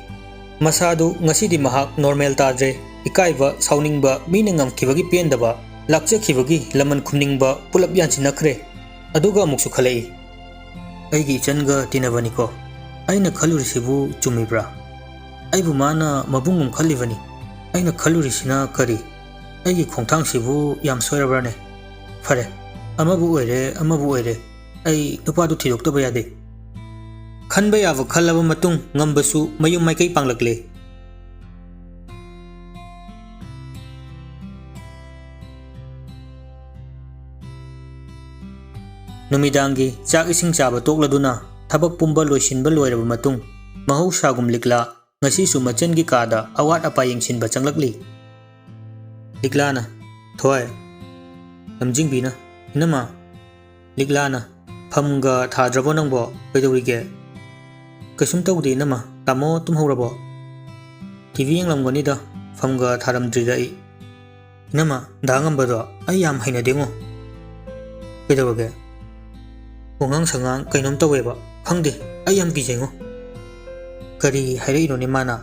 ꯃꯁꯥꯗꯨ ꯉꯁꯤꯗꯤ ꯃꯍꯥꯛ normal ꯇꯥꯗ꯭ꯔꯦ꯫ ꯏꯀꯥꯏꯕ, ꯁꯥꯎꯅꯤꯡꯕ, ꯃꯤꯅ ꯉꯝꯈꯤꯕꯒꯤ ꯄꯦꯟꯗꯕ, ꯂꯥꯛꯆꯈꯤꯕꯒꯤ ꯂꯃꯟ ꯈꯨꯝꯅꯤꯡꯕ ꯄꯨꯂꯞ ꯌꯥꯟꯁꯤꯟꯅꯈ꯭ꯔꯦ꯫ ꯑꯗꯨꯒ ꯑꯃꯨꯛꯁꯨ ꯈꯜꯂꯛꯏ, "ꯑꯩꯒꯤ ꯏꯆꯟꯒ ꯇꯤꯟꯅꯕꯅꯤꯀꯣ꯫ ꯑꯩꯅ ꯈꯜꯂꯨꯔꯤꯁꯤꯕꯨ ꯆꯨꯝꯃꯤꯕ꯭ꯔꯥ? ꯑꯩꯕꯨ ꯃꯥꯅ ꯃꯕꯨꯡ ꯑꯃ ꯈꯜꯂꯤꯕꯅꯤ꯫ ꯑꯩꯅ ꯈꯜꯂꯨꯔꯤꯁꯤꯅ ꯀꯔꯤ? ꯑꯩꯒꯤ ꯈꯣꯡꯊꯥꯡꯁꯤꯕꯨ ꯌꯥꯝ ꯁꯣꯏꯔꯕ꯭ꯔꯥꯅꯦ? ꯐꯔꯦ, ꯑꯃꯕꯨ ꯑꯣꯏꯔꯦ, ꯑꯃꯕꯨ ꯑꯣꯏꯔꯦ, ꯑꯩ ꯅꯨꯄꯥꯗꯨ ꯊꯤꯗꯣꯛꯇꯕ ꯌꯥꯗꯦ꯫" ꯈꯟꯕ ꯌꯥꯕ ꯈꯜꯂꯕ ꯃꯇꯨꯡ ꯉꯝꯕꯁꯨ ꯃꯌꯨꯝ ꯃꯥꯏꯀꯩ ꯄꯥꯡꯂꯛꯂꯦ꯫ ꯅꯨꯃꯤꯗꯥꯡꯒꯤ ꯆꯥꯛ ꯏꯁꯤꯡ ꯆꯥꯕ ꯇꯣꯛꯂꯗꯨꯅ ꯊꯕꯛ ꯄꯨꯝꯕ ꯂꯣꯏꯁꯤꯟꯕ ꯂꯣꯏꯔꯕ ꯃꯇꯨꯡ, ꯃꯍꯧꯁꯥꯒꯨꯝ ꯂꯤꯛꯂꯥ ꯉꯁꯤꯁꯨ ꯃꯆꯟꯒꯤ ꯀꯥꯗ ꯑꯋꯥꯠ ꯑꯄꯥ ꯌꯦꯡꯁꯤꯟꯕ ꯆꯪꯂꯛꯂꯤ꯫ ꯂꯤꯛꯂꯥꯅ, "ꯊꯣꯏ꯫" ꯂꯝꯖꯤꯡꯕꯤꯅ, "ꯏꯅꯝꯃ꯫" ꯂꯤꯛꯂꯥꯅ, "ꯐꯝꯒ ꯊꯥꯗ꯭ꯔꯕꯣ ꯅꯪꯕꯣ? ꯀꯩꯗꯧꯔꯤꯒꯦ?" "ꯀꯩꯁꯨꯝ ꯇꯧꯗꯦ ꯏꯅꯝꯃ꯫ ꯇꯥꯃꯣ ꯇꯨꯝꯍꯧꯔꯕꯣ?" "ꯇꯤ ꯚꯤ ꯌꯦꯡꯂꯝꯒꯅꯤꯗ, ꯐꯝꯒ ꯊꯥꯔꯝꯗ꯭ꯔꯤꯗ ꯑꯩ꯫" "ꯏꯅꯝꯃ, ꯗꯥ ꯉꯝꯕꯗꯣ ꯑꯩ ꯌꯥꯝ ꯍꯩꯅꯗꯦꯉꯣ꯫" "ꯀꯩꯗꯧꯔꯒꯦ?" "ꯋꯥꯉꯥꯡ ꯁꯉꯥꯡ ꯀꯩꯅꯣꯝ ꯇꯧꯋꯦꯕ꯫ ꯈꯪꯗꯦ, ꯑꯩ ꯌꯥꯝ ꯀꯤꯖꯩꯉꯣ꯫" "ꯀꯔꯤ ꯍꯥꯏꯔꯛꯏꯅꯣꯅꯦ ꯃꯥꯅ?"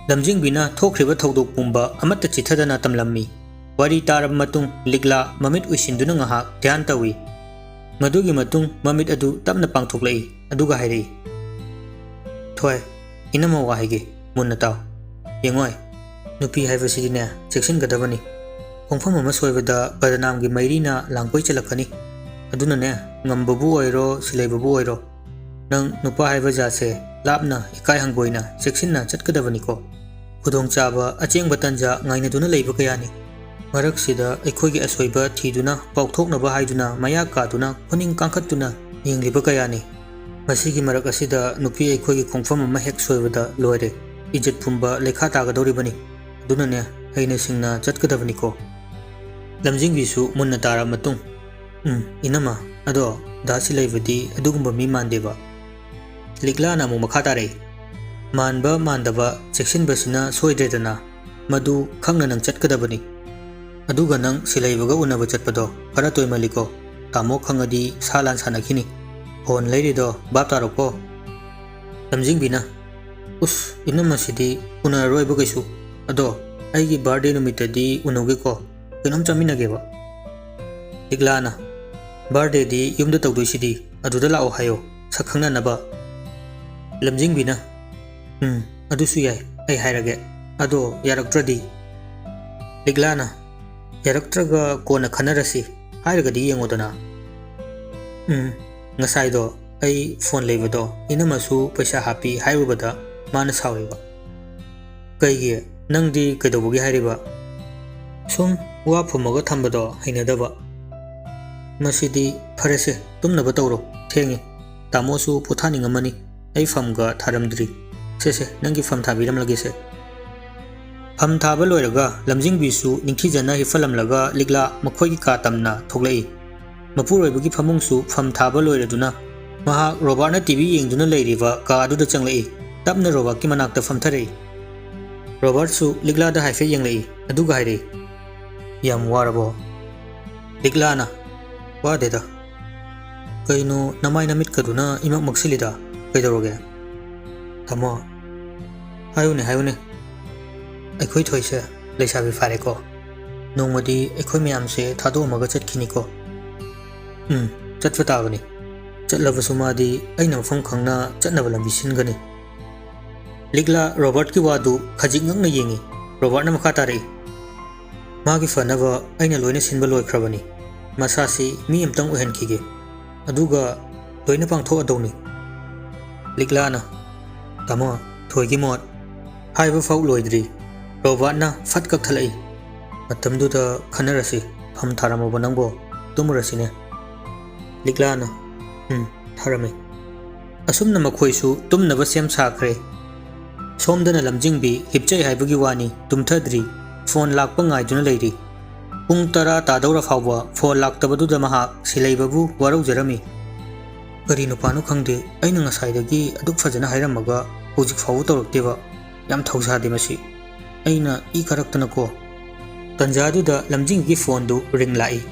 ꯂꯝꯖꯤꯡꯕꯤꯅ ꯊꯣꯛꯈ꯭ꯔꯤꯕ ꯊꯧꯗꯣꯛ ꯄꯨꯝꯕ ꯑꯃꯠꯇ ꯆꯤꯠꯊꯗꯅ ꯇꯝꯂꯝꯃꯤ꯫ ꯋꯥꯔꯤ ꯇꯥꯔꯕ ꯃꯇꯨꯡ ꯂꯤꯛꯂꯥ ꯃꯃꯤꯠ ꯎꯏꯁꯤꯟꯗꯨꯅ ꯉꯥꯏꯍꯥꯛ ꯙ꯭ꯌꯥꯟ ꯇꯧꯏ꯫ ꯃꯗꯨꯒꯤ ꯃꯇꯨꯡ ꯃꯃꯤꯠ ꯑꯗꯨ ꯇꯞꯅ ꯄꯥꯡꯊꯣꯛꯂꯛꯏ, ꯑꯗꯨꯒ ꯍꯥꯏꯔꯛꯏ, "ꯊꯣꯏ, ꯏꯅꯝꯃ ꯋꯥ ꯍꯥꯏꯒꯦ, ꯃꯨꯟꯅ ꯇꯥꯎ꯫ ꯌꯦꯡꯉꯣꯏ, ꯅꯨꯄꯤ ꯍꯥꯏꯕꯁꯤꯗꯤꯅꯦ, ꯆꯦꯛꯁꯤꯟꯒꯗꯕꯅꯤ꯫ ꯈꯣꯡꯐꯝ ꯑꯃ ꯁꯣꯏꯕꯗ ꯕꯗꯅꯥꯝꯒꯤ ꯃꯩꯔꯤꯅ ꯂꯥꯡꯄꯩ ꯆꯠꯂꯛꯀꯅꯤ꯫ ꯑꯗꯨꯅꯅꯦ, ꯉꯝꯕꯕꯨ ꯑꯣꯏꯔꯣ, ꯁꯤꯂꯩꯕꯕꯨ ꯑꯣꯏꯔꯣ, ꯅꯪ ꯅꯨꯄꯥ ꯍꯥꯏꯕ ꯖꯥꯠꯁꯦ ꯂꯥꯞꯅ, ꯏꯀꯥꯏ ꯍꯪꯒꯣꯏꯅ, ꯆꯦꯛꯁꯤꯟꯅ ꯆꯠꯀꯗꯕꯅꯤꯀꯣ꯫ ꯈꯨꯗꯣꯡꯆꯥꯕ, ꯑꯆꯦꯡꯕ ꯇꯟꯖꯥ ꯉꯥꯏꯅꯗꯨꯅ ꯂꯩꯕ ꯀꯌꯥꯅꯤ꯫ ꯃꯔꯛꯁꯤꯗ ꯑꯩꯈꯣꯏꯒꯤ ꯑꯁꯣꯏꯕ ꯊꯤꯗꯨꯅ, ꯄꯥꯎꯊꯣꯛꯅꯕ ꯍꯥꯏꯗꯨꯅ ꯃꯌꯥ ꯀꯥꯗꯨꯅ, ꯈꯨꯅꯤꯡ ꯀꯥꯡꯈꯠꯇꯨꯅ ꯌꯦꯡꯂꯤꯕ ꯀꯌꯥꯅꯤ꯫ ꯃꯁꯤꯒꯤ ꯃꯔꯛ ꯑꯁꯤꯗ ꯅꯨꯄꯤ ꯑꯩꯈꯣꯏꯒꯤ ꯈꯣꯡꯐꯝ ꯑꯃ ꯍꯦꯛ ꯁꯣꯏꯕꯗ ꯂꯣꯏꯔꯦ, ꯏꯖꯠ ꯄꯨꯝꯕ ꯂꯩꯈꯥ ꯇꯥꯒꯗꯧꯔꯤꯕꯅꯤ꯫ ꯑꯗꯨꯅꯅꯦ, ꯍꯩꯅ ꯁꯤꯡꯅ ꯆꯠꯀꯗꯕꯅꯤꯀꯣ꯫" ꯂꯝꯖꯤꯡꯕꯤꯁꯨ ꯃꯨꯟꯅ ꯇꯥꯔꯕ ꯃꯇꯨꯡ, "ꯎꯝ, ꯏꯅꯝꯃ, ꯑꯗꯣ ꯗꯥ ꯁꯤꯂꯩꯕꯗꯤ ꯑꯗꯨꯒꯨꯝꯕ ꯃꯤ ꯃꯥꯟꯗꯦꯕ꯫" ꯂꯤꯛꯂꯥꯅ ꯑꯃꯨꯛ ꯃꯈꯥ ꯇꯥꯔꯛꯏ, "ꯃꯥꯟꯕ ꯃꯥꯟꯗꯕ ꯆꯦꯛꯁꯤꯟꯕꯁꯤꯅ ꯁꯣꯏꯗ꯭ꯔꯦꯗꯅ, ꯃꯗꯨ ꯈꯪꯅ ꯅꯪ ꯆꯠꯀꯗꯕꯅꯤ꯫ ꯑꯗꯨꯒ ꯅꯪ ꯁꯤꯂꯩꯕꯒ ꯎꯅꯕ ꯆꯠꯄꯗꯣ ꯈꯔ ꯇꯣꯏꯃꯜꯂꯤꯀꯣ꯫ ꯇꯥꯃꯣ ꯈꯪꯉꯗꯤ ꯁꯥ ꯂꯥꯟ ꯁꯥꯟꯅꯈꯤꯅꯤ꯫ ꯐꯣꯟ ꯂꯩꯔꯤꯗꯣ ꯚꯥꯞ ꯇꯥꯔꯣꯀꯣ꯫" ꯂꯝꯖꯤꯡꯕꯤꯅ, "ꯎꯁ, ꯏꯅꯝꯃꯁꯤꯗꯤ ꯎꯅꯔꯔꯣꯏꯕ ꯀꯩꯁꯨ꯫ ꯑꯗꯣ ꯑꯩꯒꯤ ꯕꯥꯔꯗꯦ ꯅꯨꯃꯤꯠꯇꯗꯤ ꯎꯅꯧꯒꯦꯀꯣ, ꯀꯩꯅꯣꯝ ꯆꯥꯃꯤꯟꯅꯒꯦꯕ꯫" ꯂꯤꯛꯂꯥꯅ, "ꯕꯥꯔꯗꯦꯗꯤ ꯌꯨꯝꯗ ꯇꯧꯗꯣꯏꯁꯤꯗꯤ, ꯑꯗꯨꯗ ꯂꯥꯛꯑꯣ ꯍꯥꯏꯌꯣ, ꯁꯛ ꯈꯪꯅꯅꯕ꯫" ꯂꯝꯖꯤꯡꯕꯤꯅ, "ꯎꯝ, ꯑꯗꯨꯁꯨ ꯌꯥꯏ, ꯑꯩ ꯍꯥꯏꯔꯒꯦ꯫ ꯑꯗꯣ ꯌꯥꯔꯛꯇ꯭ꯔꯗꯤ?" ꯂꯤꯛꯂꯥꯅ, "ꯌꯥꯔꯛꯇ꯭ꯔꯒ ꯀꯣꯟꯅ ꯈꯟꯅꯔꯁꯤ, ꯍꯥꯏꯔꯒꯗꯤ ꯌꯦꯡꯉꯣꯗꯅ꯫" "ꯎꯝ, ꯉꯁꯥꯏꯗꯣ ꯑꯩ ꯐꯣꯟ ꯂꯩꯕꯗꯣ ꯏꯅꯝꯃꯁꯨ ꯄꯩꯁꯥ ꯍꯥꯞꯄꯤ ꯍꯥꯏꯔꯨꯕꯗ ꯃꯥꯅ ꯁꯥꯎꯔꯤꯕ꯫" "ꯀꯩꯒꯤ? ꯅꯪꯗꯤ ꯀꯩꯗꯧꯕꯒꯤ ꯍꯥꯏꯔꯤꯕ?" "ꯁꯨꯝ ꯋꯥ ꯐꯨꯝꯃꯒ ꯊꯝꯕꯗꯣ ꯍꯩꯅꯗꯕ꯫" "ꯃꯁꯤꯗꯤ ꯐꯔꯦꯁꯦ, ꯇꯨꯝꯅꯕ ꯇꯧꯔꯣ, ꯊꯦꯡꯉꯦ꯫ ꯇꯥꯃꯣꯁꯨ ꯄꯣꯊꯥꯅꯤꯡꯉꯝꯃꯅꯤ, ꯑꯩ ꯐꯝꯒ ꯊꯥꯔꯝꯗ꯭ꯔꯤ꯫ ꯁꯦ ꯁꯦ, ꯅꯪꯒꯤ ꯐꯝ ꯊꯥꯕꯤꯔꯝꯂꯒꯦꯁꯦ꯫" ꯐꯝ ꯊꯥꯕ ꯂꯣꯏꯔꯒ ꯂꯝꯖꯤꯡꯕꯤꯁꯨ ꯅꯤꯡꯊꯤꯖꯅ ꯍꯤꯞꯐꯜꯂꯝꯂꯒ ꯂꯤꯛꯂꯥ ꯃꯈꯣꯏꯒꯤ ꯀꯥ ꯇꯝꯅ ꯊꯣꯛꯂꯛꯏ꯫ ꯃꯄꯨꯔꯣꯏꯕꯒꯤ ꯐꯃꯨꯡꯁꯨ ꯐꯝ ꯊꯥꯕ ꯂꯣꯏꯔꯗꯨꯅ ꯃꯍꯥꯛ ꯔꯣꯕꯥꯔꯠꯅ ꯇꯤ ꯚꯤ ꯌꯦꯡꯗꯨꯅ ꯂꯩꯔꯤꯕ ꯀꯥ ꯑꯗꯨꯗ ꯆꯪꯂꯛꯏ꯫ ꯇꯞꯅ ꯔꯣꯕꯥꯔꯠꯀꯤ ꯃꯅꯥꯛꯇ ꯐꯝꯊꯔꯛꯏ꯫ ꯔꯣꯕꯥꯔꯠꯁꯨ ꯂꯤꯛꯂꯥꯗ ꯍꯥꯏꯐꯦꯠ ꯌꯦꯡꯂꯛꯏ, ꯑꯗꯨꯒ ꯍꯥꯏꯔꯛꯏ, "ꯌꯥꯝ ꯋꯥꯔꯕꯣ?" ꯂꯤꯛꯂꯥꯅ, "ꯋꯥꯗꯦꯗ꯫ ꯀꯩꯅꯣ ꯅꯃꯥꯏ ꯅꯃꯤꯠꯀꯗꯨꯅ ꯏꯃꯛ ꯃꯛꯁꯤꯜꯂꯤꯗ? ꯀꯩꯗꯧꯔꯒꯦ?" "ꯇꯥꯃꯣ, ꯍꯥꯏꯌꯨꯅꯦ, ꯍꯥꯏꯌꯨꯅꯦ꯫ ꯑꯩꯈꯣꯏ ꯊꯣꯏꯁꯦ ꯂꯩꯁꯥꯕꯤ ꯐꯥꯔꯦꯀꯣ꯫ ꯅꯣꯡꯃꯗꯤ ꯑꯩꯈꯣꯏ ꯃꯌꯥꯝꯁꯦ ꯊꯥꯗꯣꯛꯑꯝꯃꯒ ꯆꯠꯈꯤꯅꯤꯀꯣ꯫" "ꯎꯝ, ꯆꯠꯄ ꯇꯥꯕꯅꯤ꯫ ꯆꯠꯂꯕꯁꯨ ꯃꯥꯗꯤ ꯑꯩꯅ ꯃꯐꯝ ꯈꯪꯅ ꯆꯠꯅꯕ ꯂꯝꯕꯤ ꯁꯤꯟꯒꯅꯤ꯫ ꯂꯤꯛꯂꯥ ꯔꯣꯕꯥꯔꯠꯀꯤ ꯋꯥꯗꯨ ꯈꯖꯤꯛ ꯉꯛꯅ ꯌꯦꯡꯏ꯫ ꯔꯣꯕꯥꯔꯠꯅ ꯃꯈꯥ ꯇꯥꯔꯛꯏ, "ꯃꯥꯒꯤ ꯐꯅꯕ ꯑꯩꯅ ꯂꯣꯏꯅ ꯁꯤꯟꯕ ꯂꯣꯏꯈ꯭ꯔꯕꯅꯤ꯫ ꯃꯁꯥꯁꯤ ꯃꯤ ꯑꯃꯇꯪ ꯑꯣꯏꯍꯟꯈꯤꯒꯦ, ꯑꯗꯨꯒ ꯂꯣꯏꯅ ꯄꯥꯡꯊꯣꯛꯑꯗꯧꯅꯤ꯫" ꯂꯤꯛꯂꯥꯅ, "ꯇꯥꯃꯣ, ꯊꯣꯏꯒꯤ ꯃꯣꯠ?" ꯍꯥꯏꯕ ꯐꯥꯎ ꯂꯣꯏꯗ꯭ꯔꯤ, ꯔꯣꯕꯥꯔꯠꯅ ꯐꯠ ꯀꯛꯊꯠꯂꯛꯏ꯫ "ꯃꯇꯝꯗꯨꯗ ꯈꯟꯅꯔꯁꯤ꯫ ꯐꯝ ꯊꯥꯔꯝꯃꯕ ꯅꯪꯕꯣ? ꯇꯨꯝꯃꯨꯔꯁꯤꯅꯦ꯫" ꯂꯤꯛꯂꯥꯅ, "ꯎꯝ, ꯊꯥꯔꯝꯃꯤ꯫" ꯑꯁꯨꯝꯅ ꯃꯈꯣꯏꯁꯨ ꯇꯨꯝꯅꯕ ꯁꯦꯝ ꯁꯥꯈ꯭ꯔꯦ꯫ ꯁꯣꯝꯗꯅ ꯂꯝꯖꯤꯡꯕꯤ ꯍꯤꯞꯆꯩ ꯍꯥꯏꯕꯒꯤ ꯋꯥꯅꯤ, ꯇꯨꯝꯊꯗ꯭ꯔꯤ꯫ ꯐꯣꯟ ꯂꯥꯛꯄ ꯉꯥꯏꯗꯨꯅ ꯂꯩꯔꯤ꯫ ꯄꯨꯡ ꯇꯔꯥ ꯇꯥꯗꯧꯔ ꯐꯥꯎꯕ ꯐꯣꯟ ꯂꯥꯛꯇꯕꯗꯨꯗ ꯃꯍꯥꯛ ꯁꯤꯜꯍꯩꯕꯕꯨ ꯋꯥꯔꯧꯖꯔꯝꯃꯤ꯫ "ꯀꯔꯤ ꯅꯨꯄꯥꯅꯣ ꯈꯪꯗꯦ, ꯑꯩꯅ ꯉꯁꯥꯏꯗꯒꯤ ꯑꯗꯨꯛ ꯐꯖꯅ ꯍꯥꯏꯔꯝꯃꯒ ꯍꯧꯖꯤꯛ ꯐꯥꯎꯕ ꯇꯧꯔꯛꯇꯦꯕ꯫ ꯌꯥꯝ ꯊꯧꯁꯥꯗꯦ ꯃꯁꯤ꯫ ꯑꯩꯅ ꯏ ꯀꯥꯔꯛꯇꯅꯀꯣ꯫" ꯇꯟꯖꯥꯗꯨꯗ ꯂꯝꯖꯤꯡꯒꯤ ꯐꯣꯟꯗꯨ ꯔꯤꯡ ꯂꯥꯛꯏ꯫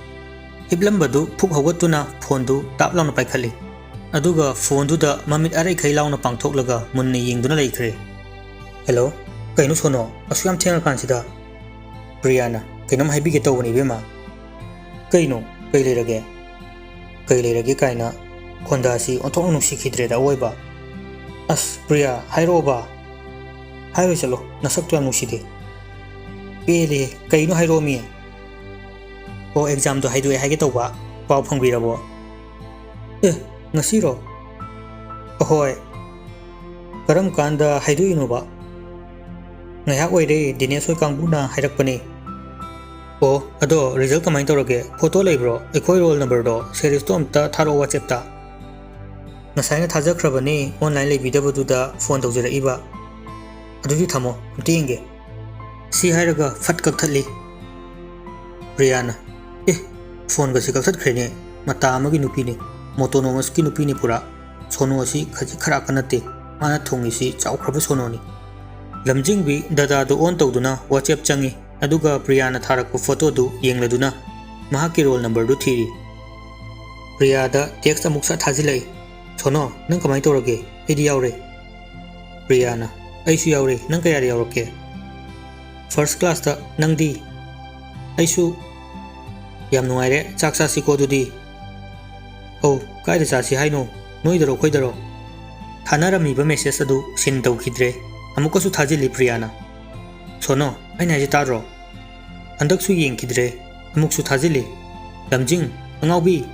ꯍꯤꯞꯂꯝꯕꯗꯨ ꯐꯨꯛ ꯍꯧꯒꯠꯇꯨꯅ ꯐꯣꯟꯗꯨ ꯇꯥꯞ ꯂꯥꯎꯅ ꯄꯥꯏꯈꯠꯂꯤ꯫ ꯑꯗꯨꯒ ꯐꯣꯟꯗꯨꯗ ꯃꯃꯤꯠ ꯑꯔꯩꯈꯩ ꯂꯥꯎꯅ ꯄꯥꯡꯊꯣꯛꯂꯒ ꯃꯨꯟꯅ ꯌꯦꯡꯗꯨꯅ ꯂꯩꯈ꯭ꯔꯦ꯫ "ꯍꯦꯜꯂꯣ? ꯀꯩꯅꯣ ꯁꯣꯅꯣ? ꯑꯁꯨꯛ ꯌꯥꯝ ꯊꯦꯡꯉꯀꯥꯟꯁꯤꯗ?" ꯄ꯭ꯔꯤꯌꯥꯅ, "ꯀꯩꯅꯣꯝ ꯍꯥꯏꯕꯤꯒꯦ ꯇꯧꯕꯅꯤ ꯏꯕꯦꯝꯃ꯫" "ꯀꯩꯅꯣ? ꯀꯩ ꯂꯩꯔꯒꯦ?" "ꯀꯩ ꯂꯩꯔꯒꯦ ꯀꯥꯏꯅ, ꯈꯣꯟꯗꯥꯁꯤ ꯑꯣꯟꯊꯣꯛꯅ ꯅꯨꯡꯁꯤꯈꯤꯗ꯭ꯔꯦꯗ ꯑꯋꯣꯏꯕ꯫" "ꯑꯁ ꯄ꯭ꯔꯤꯌꯥ, ꯍꯥꯏꯔꯛꯑꯣꯕ꯫" "ꯍꯥꯏꯔꯣꯏ, ꯆꯠꯂꯣ, ꯅꯁꯛꯇꯣ ꯌꯥꯝ ꯅꯨꯡꯁꯤꯗꯦ꯫" "ꯄꯦꯜꯂꯦ, ꯀꯩꯅꯣ ꯍꯥꯏꯔꯛꯑꯣꯃꯤ꯫" "ꯑꯣ, ꯑꯦꯛꯖꯥꯝꯗꯣ ꯍꯥꯏꯗꯣꯛꯑꯦ ꯍꯥꯏꯒꯦ ꯇꯧꯕ, ꯄꯥꯎ ꯐꯪꯕꯤꯔꯕꯣ?" "ꯑꯦ, ꯉꯁꯤꯔꯣ?" "ꯑꯍꯣꯏ꯫" "ꯀꯔꯝ ꯀꯥꯟꯗ ꯍꯥꯏꯗꯣꯛꯏꯅꯣꯕ?" "ꯉꯥꯏꯍꯥꯛ ꯑꯣꯏꯔꯦ, ꯗꯤꯅꯦꯁ ꯍꯣꯏ ꯀꯥꯡꯕꯨꯅ ꯍꯥꯏꯔꯛꯄꯅꯦ꯫" "ꯑꯣ, ꯑꯗꯣ ꯔꯤꯖꯜ ꯀꯃꯥꯏꯅ ꯇꯧꯔꯒꯦ? ꯐꯣꯇꯣ ꯂꯩꯕ꯭ꯔꯣ? ꯑꯩꯈꯣꯏ ꯔꯣꯜ ꯅꯝꯕꯔꯗꯣ ꯁꯦꯔꯤꯁꯇꯣ ꯑꯝꯇ ꯊꯥꯔꯛꯑꯣ ꯋꯥꯆꯦꯞꯇ꯫" "ꯉꯁꯥꯏꯅ ꯊꯥꯖꯈ꯭ꯔꯕꯅꯦ, ꯑꯣꯟꯂꯥꯏꯟ ꯂꯩꯕꯤꯗꯕꯗꯨꯗ ꯐꯣꯟ ꯇꯧꯖꯔꯛꯏꯕ꯫" "ꯑꯗꯨꯗꯤ ꯊꯝꯃꯣ, ꯑꯝꯇ ꯌꯦꯡꯒꯦ꯫" ꯁꯤ ꯍꯥꯏꯔꯒ ꯐꯠ ꯀꯛꯊꯠꯂꯤ꯫ ꯄ꯭ꯔꯤꯌꯥꯅ, "ꯑꯦ, ꯐꯣꯟꯒꯁꯤ ꯀꯛꯊꯠꯈ꯭ꯔꯦꯅꯦ꯫ ꯃꯇꯥ ꯑꯃꯒꯤ ꯅꯨꯄꯤꯅꯤ, ꯃꯣꯇꯣꯅꯣꯃꯁꯀꯤ ꯅꯨꯄꯤꯅꯤ ꯄꯨꯔꯥ꯫ ꯁꯣꯅꯣ ꯑꯁꯤ ꯈꯖꯤꯛ ꯈꯔꯥꯛꯀ ꯅꯠꯇꯦ, ꯃꯥꯅ ꯊꯣꯡꯉꯤꯁꯤ ꯆꯥꯎꯈ꯭ꯔꯕ ꯁꯣꯅꯣꯅꯤ꯫" ꯂꯝꯖꯤꯡꯕꯤ ꯗꯗꯥꯗꯨ ꯑꯣꯟ ꯇꯧꯗꯨꯅ ꯋꯥꯆꯦꯞ ꯆꯪꯉꯤ, ꯑꯗꯨꯒ ꯄ꯭ꯔꯤꯌꯥꯅ ꯊꯥꯔꯛꯄ ꯐꯣꯇꯣꯗꯨ ꯌꯦꯡꯂꯗꯨꯅ ꯃꯍꯥꯛꯀꯤ ꯔꯣꯜ ꯅꯝꯕꯔꯗꯨ ꯊꯤꯔꯤ꯫ ꯄ꯭ꯔꯤꯌꯥꯗ ꯇꯦꯛꯁ ꯑꯃꯨꯛ ꯁꯠ ꯊꯥꯖꯤꯜꯂꯛꯏ, "ꯁꯣꯅꯣ, ꯅꯪ ꯀꯃꯥꯏꯅ ꯇꯧꯔꯒꯦ? ꯑꯩꯗꯤ ꯌꯥꯎꯔꯦ꯫" ꯄ꯭ꯔꯤꯌꯥꯅ, "ꯑꯩꯁꯨ ꯌꯥꯎꯔꯦ, ꯅꯪ ꯀꯌꯥꯗ ꯌꯥꯎꯔꯛꯀꯦ?" "ꯐꯥꯔꯁ ꯀ꯭ꯂꯥꯁꯇ, ꯅꯪꯗꯤ?" "ꯑꯩꯁꯨ ꯌꯥꯝ ꯅꯨꯡꯉꯥꯏꯔꯦ, ꯆꯥꯛ ꯆꯥꯁꯤꯀꯣ ꯑꯗꯨꯗꯤ꯫" ꯀꯥꯏꯗ ꯆꯥꯁꯤ ꯍꯥꯏꯅꯣ? ꯅꯣꯏꯗꯔꯣ ꯑꯩꯈꯣꯏꯗꯔꯣ? ꯊꯥꯅꯔꯝꯃꯤꯕ ꯃꯦꯁꯦꯖ ꯑꯗꯨ ꯁꯤꯟ ꯇꯧꯈꯤꯗ꯭ꯔꯦ꯫ ꯑꯃꯨꯛꯀꯁꯨ ꯊꯥꯖꯤꯜꯂꯤ ꯄ꯭ꯔꯤꯌꯥꯅ꯫ ꯁꯣꯅꯣ, ꯑꯩꯅ ꯍꯥꯏꯁꯦ ꯇꯥꯗ꯭ꯔꯣ? ꯍꯟꯗꯛꯁꯨ ꯌꯦꯡꯈꯤꯗ꯭ꯔꯦ꯫ ꯑꯃꯨꯛꯁꯨ ꯊꯥꯖꯤꯜꯂꯤ꯫ ꯂꯝꯖꯤꯡ, ꯑꯉꯥꯎꯕꯤ!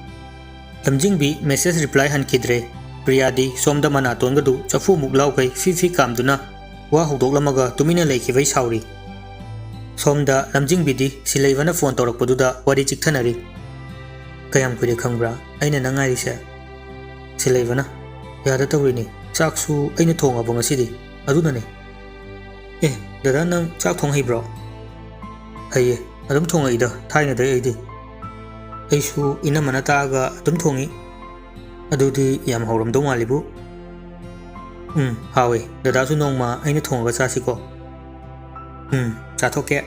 ꯂꯝꯖꯤꯡꯕꯤ ꯃꯦꯁꯦꯖ ꯔꯤꯄ꯭ꯂꯥꯏ ꯍꯟꯈꯤꯗ꯭ꯔꯦ꯫ ꯄ꯭ꯔꯤꯌꯥꯗꯤ ꯁꯣꯝꯗ ꯃꯅꯥꯇꯣꯟꯒꯗꯨ ꯆꯐꯨꯃꯨꯛ ꯂꯥꯎꯈꯩ ꯐꯤ ꯐꯤ ꯀꯥꯝꯗꯨꯅ ꯋꯥ ꯍꯧꯗꯣꯛꯂꯝꯃꯒ ꯇꯨꯃꯤꯟꯅ ꯂꯩꯈꯤꯕꯩ ꯁꯥꯎꯔꯤ꯫ ꯁꯣꯝꯗ ꯂꯝꯖꯤꯡꯕꯤꯗꯤ ꯁꯤꯂꯩꯕꯅ ꯐꯣꯟ ꯇꯧꯔꯛꯄꯗꯨꯗ ꯋꯥꯔꯤ ꯆꯤꯛꯊꯅꯔꯤ꯫ "ꯀꯌꯥꯝ ꯀꯨꯏꯔꯦ ꯈꯪꯕ꯭ꯔꯥ ꯑꯩꯅ ꯅꯪ ꯉꯥꯏꯔꯤꯁꯦ?" ꯁꯤꯂꯩꯕꯅ, "ꯌꯥꯗ ꯇꯧꯔꯤꯅꯤ꯫ ꯆꯥꯛꯁꯨ ꯑꯩꯅ ꯊꯣꯡꯉꯕ ꯉꯁꯤꯗꯤ꯫ ꯑꯗꯨꯅꯅꯦ꯫" "ꯑꯦ, ꯗꯗꯥ, ꯅꯪ ꯆꯥꯛ ꯊꯣꯡ ꯍꯩꯕ꯭ꯔꯣ?" "ꯍꯩꯌꯦ, ꯑꯗꯨꯝ ꯊꯣꯡꯉꯛꯏꯗ ꯊꯥꯏꯅꯗꯩ ꯑꯩꯗꯤ꯫ ꯑꯩꯁꯨ ꯏꯅꯝꯃꯅ ꯇꯥꯛꯑꯒ ꯑꯗꯨꯝ ꯊꯣꯡꯉꯤ꯫" "ꯑꯗꯨꯗꯤ ꯌꯥꯝ ꯍꯥꯎꯔꯝꯗꯧ ꯃꯥꯜꯂꯤꯕꯨ?" "ꯎꯝ, ꯍꯥꯎꯋꯦ꯫ ꯗꯗꯥꯁꯨ ꯅꯣꯡꯃ ꯑꯩꯅ ꯊꯣꯡꯉꯒ ꯆꯥꯁꯤꯀꯣ?" "ꯎꯝ, ꯆꯥꯊꯣꯛꯀꯦ꯫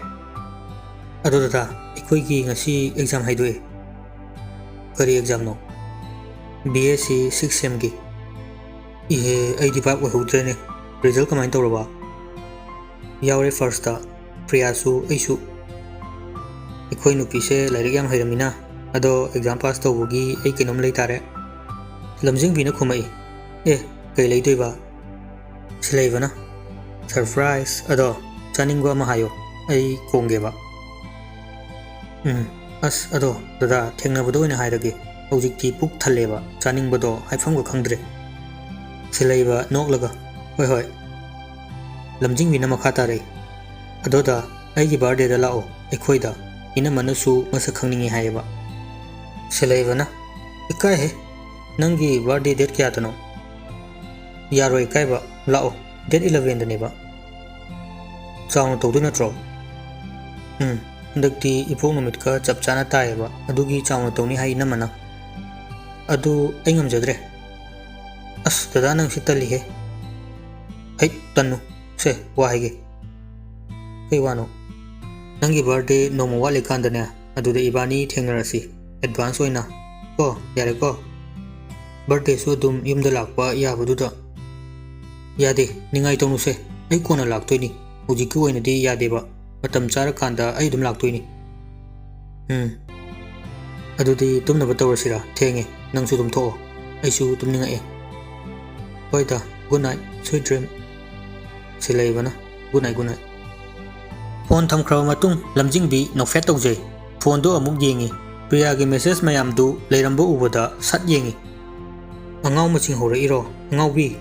ꯑꯗꯣ ꯗꯗꯥ, ꯑꯩꯈꯣꯏꯒꯤ ꯉꯁꯤ ꯑꯦꯛꯖꯥꯝ ꯍꯥꯏꯗꯣꯛꯑꯦ꯫" "ꯀꯔꯤ ꯑꯦꯛꯖꯥꯝꯅꯣ?" "B S C six ꯁꯦꯝꯒꯤ꯫" "ꯏꯍꯦ, ꯑꯩꯗꯤ ꯚꯥꯞ ꯑꯣꯏꯍꯧꯗ꯭ꯔꯦꯅꯦ꯫ ꯔꯤꯖꯜ ꯀꯃꯥꯏꯅ ꯇꯧꯔꯕ?" "ꯌꯥꯎꯔꯦ ꯐꯥꯔꯁꯇ꯫ ꯄ꯭ꯔꯤꯌꯥꯁꯨ ꯑꯩꯁꯨ꯫ ꯑꯩꯈꯣꯏ ꯅꯨꯄꯤꯁꯦ ꯂꯥꯏꯔꯤꯛ ꯌꯥꯝ ꯍꯩꯔꯝꯃꯤꯅ꯫ ꯑꯗꯣ ꯑꯦꯛꯖꯥꯝ ꯄꯥꯁ ꯇꯧꯕꯒꯤ ꯑꯩ ꯀꯩꯅꯣꯝ ꯂꯩꯇꯥꯔꯦ꯫" ꯂꯝꯖꯤꯡꯕꯤꯅ ꯈꯨꯝꯃꯛꯏ꯫ "ꯑꯦ, ꯀꯩ ꯂꯩꯗꯣꯏꯕ?" ꯁꯤꯂꯩꯕꯅ, "ꯁꯔꯄ꯭ꯔꯥꯏꯖ꯫ ꯑꯗꯣ ꯆꯥꯅꯤꯡꯕ ꯑꯃ ꯍꯥꯏꯌꯣ, ꯑꯩ ꯀꯣꯡꯒꯦꯕ꯫" "ꯎꯝ, ꯑꯁ, ꯑꯗꯣ ꯗꯗꯥ, ꯊꯦꯡꯅꯕꯗ ꯑꯣꯏꯅ ꯍꯥꯏꯔꯒꯦ꯫ ꯍꯧꯖꯤꯛꯇꯤ ꯄꯨꯛ ꯊꯜꯂꯦꯕ, ꯆꯥꯅꯤꯡꯕꯗꯣ ꯍꯥꯏꯐꯝꯒ ꯈꯪꯗ꯭ꯔꯦ꯫" ꯁꯤꯂꯩꯕ ꯅꯣꯛꯂꯒ, "ꯍꯣꯏ, ꯍꯣꯏ꯫" ꯂꯝꯖꯤꯡꯕꯤꯅ ꯃꯈꯥ ꯇꯥꯔꯛꯏ, "ꯑꯗꯣ ꯗꯥ, ꯑꯩꯒꯤ ꯕꯥꯔꯗꯦꯗ ꯂꯥꯛꯑꯣ, ꯑꯩꯈꯣꯏꯗ꯫ ꯏꯅꯝꯃꯅꯁꯨ ꯃꯁꯛ ꯈꯪꯅꯤꯡꯉꯤ ꯍꯥꯏꯌꯦꯕ꯫" ꯁꯤꯂꯩꯕꯅ, "ꯏꯀꯥꯏꯍꯦ, ꯅꯪꯒꯤ ꯕꯥꯔꯗꯦ ꯗꯦꯠ ꯀꯌꯥꯗꯅꯣ?" "ꯌꯥꯔꯣꯏ ꯏꯀꯥꯏꯕ, ꯂꯥꯛꯑꯣ, ꯗꯦꯠ ꯏꯂꯚꯦꯟꯗꯅꯦꯕ꯫" "ꯆꯥꯎꯅ ꯇꯧꯗꯣꯏ ꯅꯠꯇ꯭ꯔꯣ?" "ꯎꯝ, ꯍꯟꯗꯛꯇꯤ ꯏꯄꯣꯛ ꯅꯨꯃꯤꯠꯀ ꯆꯞ ꯆꯥꯅ ꯇꯥꯏꯌꯦꯕ, ꯑꯗꯨꯒꯤ ꯆꯥꯎꯅ ꯇꯧꯅꯤ ꯍꯥꯏ ꯏꯅꯝꯃꯅ꯫ ꯑꯗꯨ ꯑꯩ ꯉꯝꯖꯗ꯭ꯔꯦ꯫" "ꯑꯁ, ꯗꯗꯥ, ꯅꯪ ꯁꯤ ꯇꯜꯂꯤꯍꯦ꯫" "ꯍꯩꯠ, ꯇꯟꯅꯨ꯫ ꯁꯦ, ꯋꯥ ꯍꯥꯏꯒꯦ꯫" "ꯀꯩ ꯋꯥꯅꯣ?" "ꯅꯪꯒꯤ ꯕꯥꯔꯗꯦ ꯅꯣꯡꯃ ꯋꯥꯠꯂꯤꯀꯥꯟꯗꯅꯦ, ꯑꯗꯨꯗ ꯏꯕꯥꯅꯤ ꯊꯦꯡꯅꯔꯁꯤ, ꯑꯦꯗꯚꯥꯟꯁ ꯑꯣꯏꯅ꯫ ꯀꯣ, ꯌꯥꯔꯦꯀꯣ? ꯕꯥꯔꯗꯦꯁꯨ ꯑꯗꯨꯝ ꯌꯨꯝꯗ ꯂꯥꯛꯄ ꯌꯥꯕꯗꯨꯗ꯫" "ꯌꯥꯗꯦ, ꯅꯤꯡꯉꯥꯏ ꯇꯧꯅꯨꯁꯦ꯫ ꯑꯩ ꯀꯣꯟꯅ ꯂꯥꯛꯇꯣꯏꯅꯤ꯫ ꯍꯧꯖꯤꯛꯀꯤ ꯑꯣꯏꯅꯗꯤ ꯌꯥꯗꯦꯕ꯫ ꯃꯇꯝ ꯆꯥꯔꯀꯥꯟꯗ ꯑꯩ ꯑꯗꯨꯝ ꯂꯥꯛꯇꯣꯏꯅꯤ꯫" "ꯎꯝ, ꯑꯗꯨꯗꯤ ꯇꯨꯝꯅꯕ ꯇꯧꯔꯁꯤꯔꯥ? ꯊꯦꯡꯉꯦ, ꯅꯪꯁꯨ ꯇꯨꯝꯊꯣꯛꯑꯣ, ꯑꯩꯁꯨ ꯇꯨꯝꯅꯤꯡꯉꯛꯑꯦ꯫ ꯍꯣꯏꯗ, good night, sweet dream꯫ ꯁꯤꯂꯩꯕꯅ, good night, good night꯫ Phone ꯊꯝꯈ꯭ꯔꯕ ꯃꯇꯨꯡ ꯂꯝꯖꯤꯡꯕꯤ ꯅꯣꯛꯐꯦꯠ ꯇꯧꯖꯩ꯫ ꯐꯣꯟꯗꯨ ꯑꯃꯨꯛ ꯌꯦꯡꯉꯤ꯫ ꯄ꯭ꯔꯤꯌꯥꯒꯤ ꯃꯦꯁꯦꯖ ꯃꯌꯥꯝꯗꯨ ꯂꯩꯔꯝꯕ ꯎꯕꯗ ꯁꯠ ꯌꯦꯡꯉꯤ꯫ "ꯑꯉꯥꯎ ꯃꯁꯤꯡ ꯍꯧꯔꯛꯏꯔꯣ, ꯑꯉꯥꯎꯕꯤ?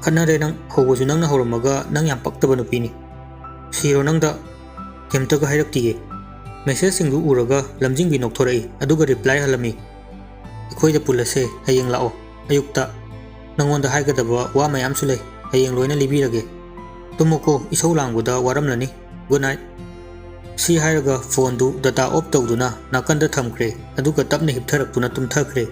ꯈꯠꯅꯔꯦ ꯅꯪ, ꯍꯧꯕꯁꯨ ꯅꯪꯅ ꯍꯧꯔꯝꯃꯒ, ꯅꯪ ꯌꯥꯝ ꯄꯛꯇꯕ ꯅꯨꯄꯤꯅꯤ꯫ ꯁꯤꯔꯣ ꯅꯪꯗ? ꯀꯩꯝꯇꯒ ꯍꯥꯏꯔꯛꯇꯤꯌꯦ꯫" ꯃꯦꯁꯦꯖꯁꯤꯡꯗꯨ ꯎꯔꯒ ꯂꯝꯖꯤꯡꯕꯤ ꯅꯣꯛꯊꯣꯔꯛꯏ, ꯑꯗꯨꯒ ꯔꯤꯄ꯭ꯂꯥꯏ ꯍꯜꯂꯝꯃꯤ꯫ "ꯑꯩꯈꯣꯏꯗ ꯄꯨꯜꯂꯁꯦ, ꯍꯌꯦꯡ ꯂꯥꯛꯑꯣ꯫ ꯑꯌꯨꯛꯇ ꯅꯪꯉꯣꯟꯗ ꯍꯥꯏꯒꯗꯕ ꯋꯥ ꯃꯌꯥꯝꯁꯨ ꯂꯩ, ꯍꯌꯦꯡ ꯂꯣꯏꯅ ꯂꯤꯕꯤꯔꯒꯦ꯫ ꯇꯨꯝꯃꯣꯀꯣ, ꯏꯁꯧ ꯂꯥꯡꯕꯗ ꯋꯥꯔꯝꯂꯅꯤ꯫ Good night꯫" ꯁꯤ ꯍꯥꯏꯔꯒ ꯐꯣꯟꯗꯨ ꯗꯇꯥ ꯑꯣꯐ ꯇꯧꯗꯨꯅ ꯅꯥꯀꯟꯗ ꯊꯝꯈ꯭ꯔꯦ, ꯑꯗꯨꯒ ꯇꯞꯅ ꯍꯤꯞꯊꯔꯛꯇꯨꯅ ꯇꯨꯝꯊꯈ꯭ꯔꯦ꯫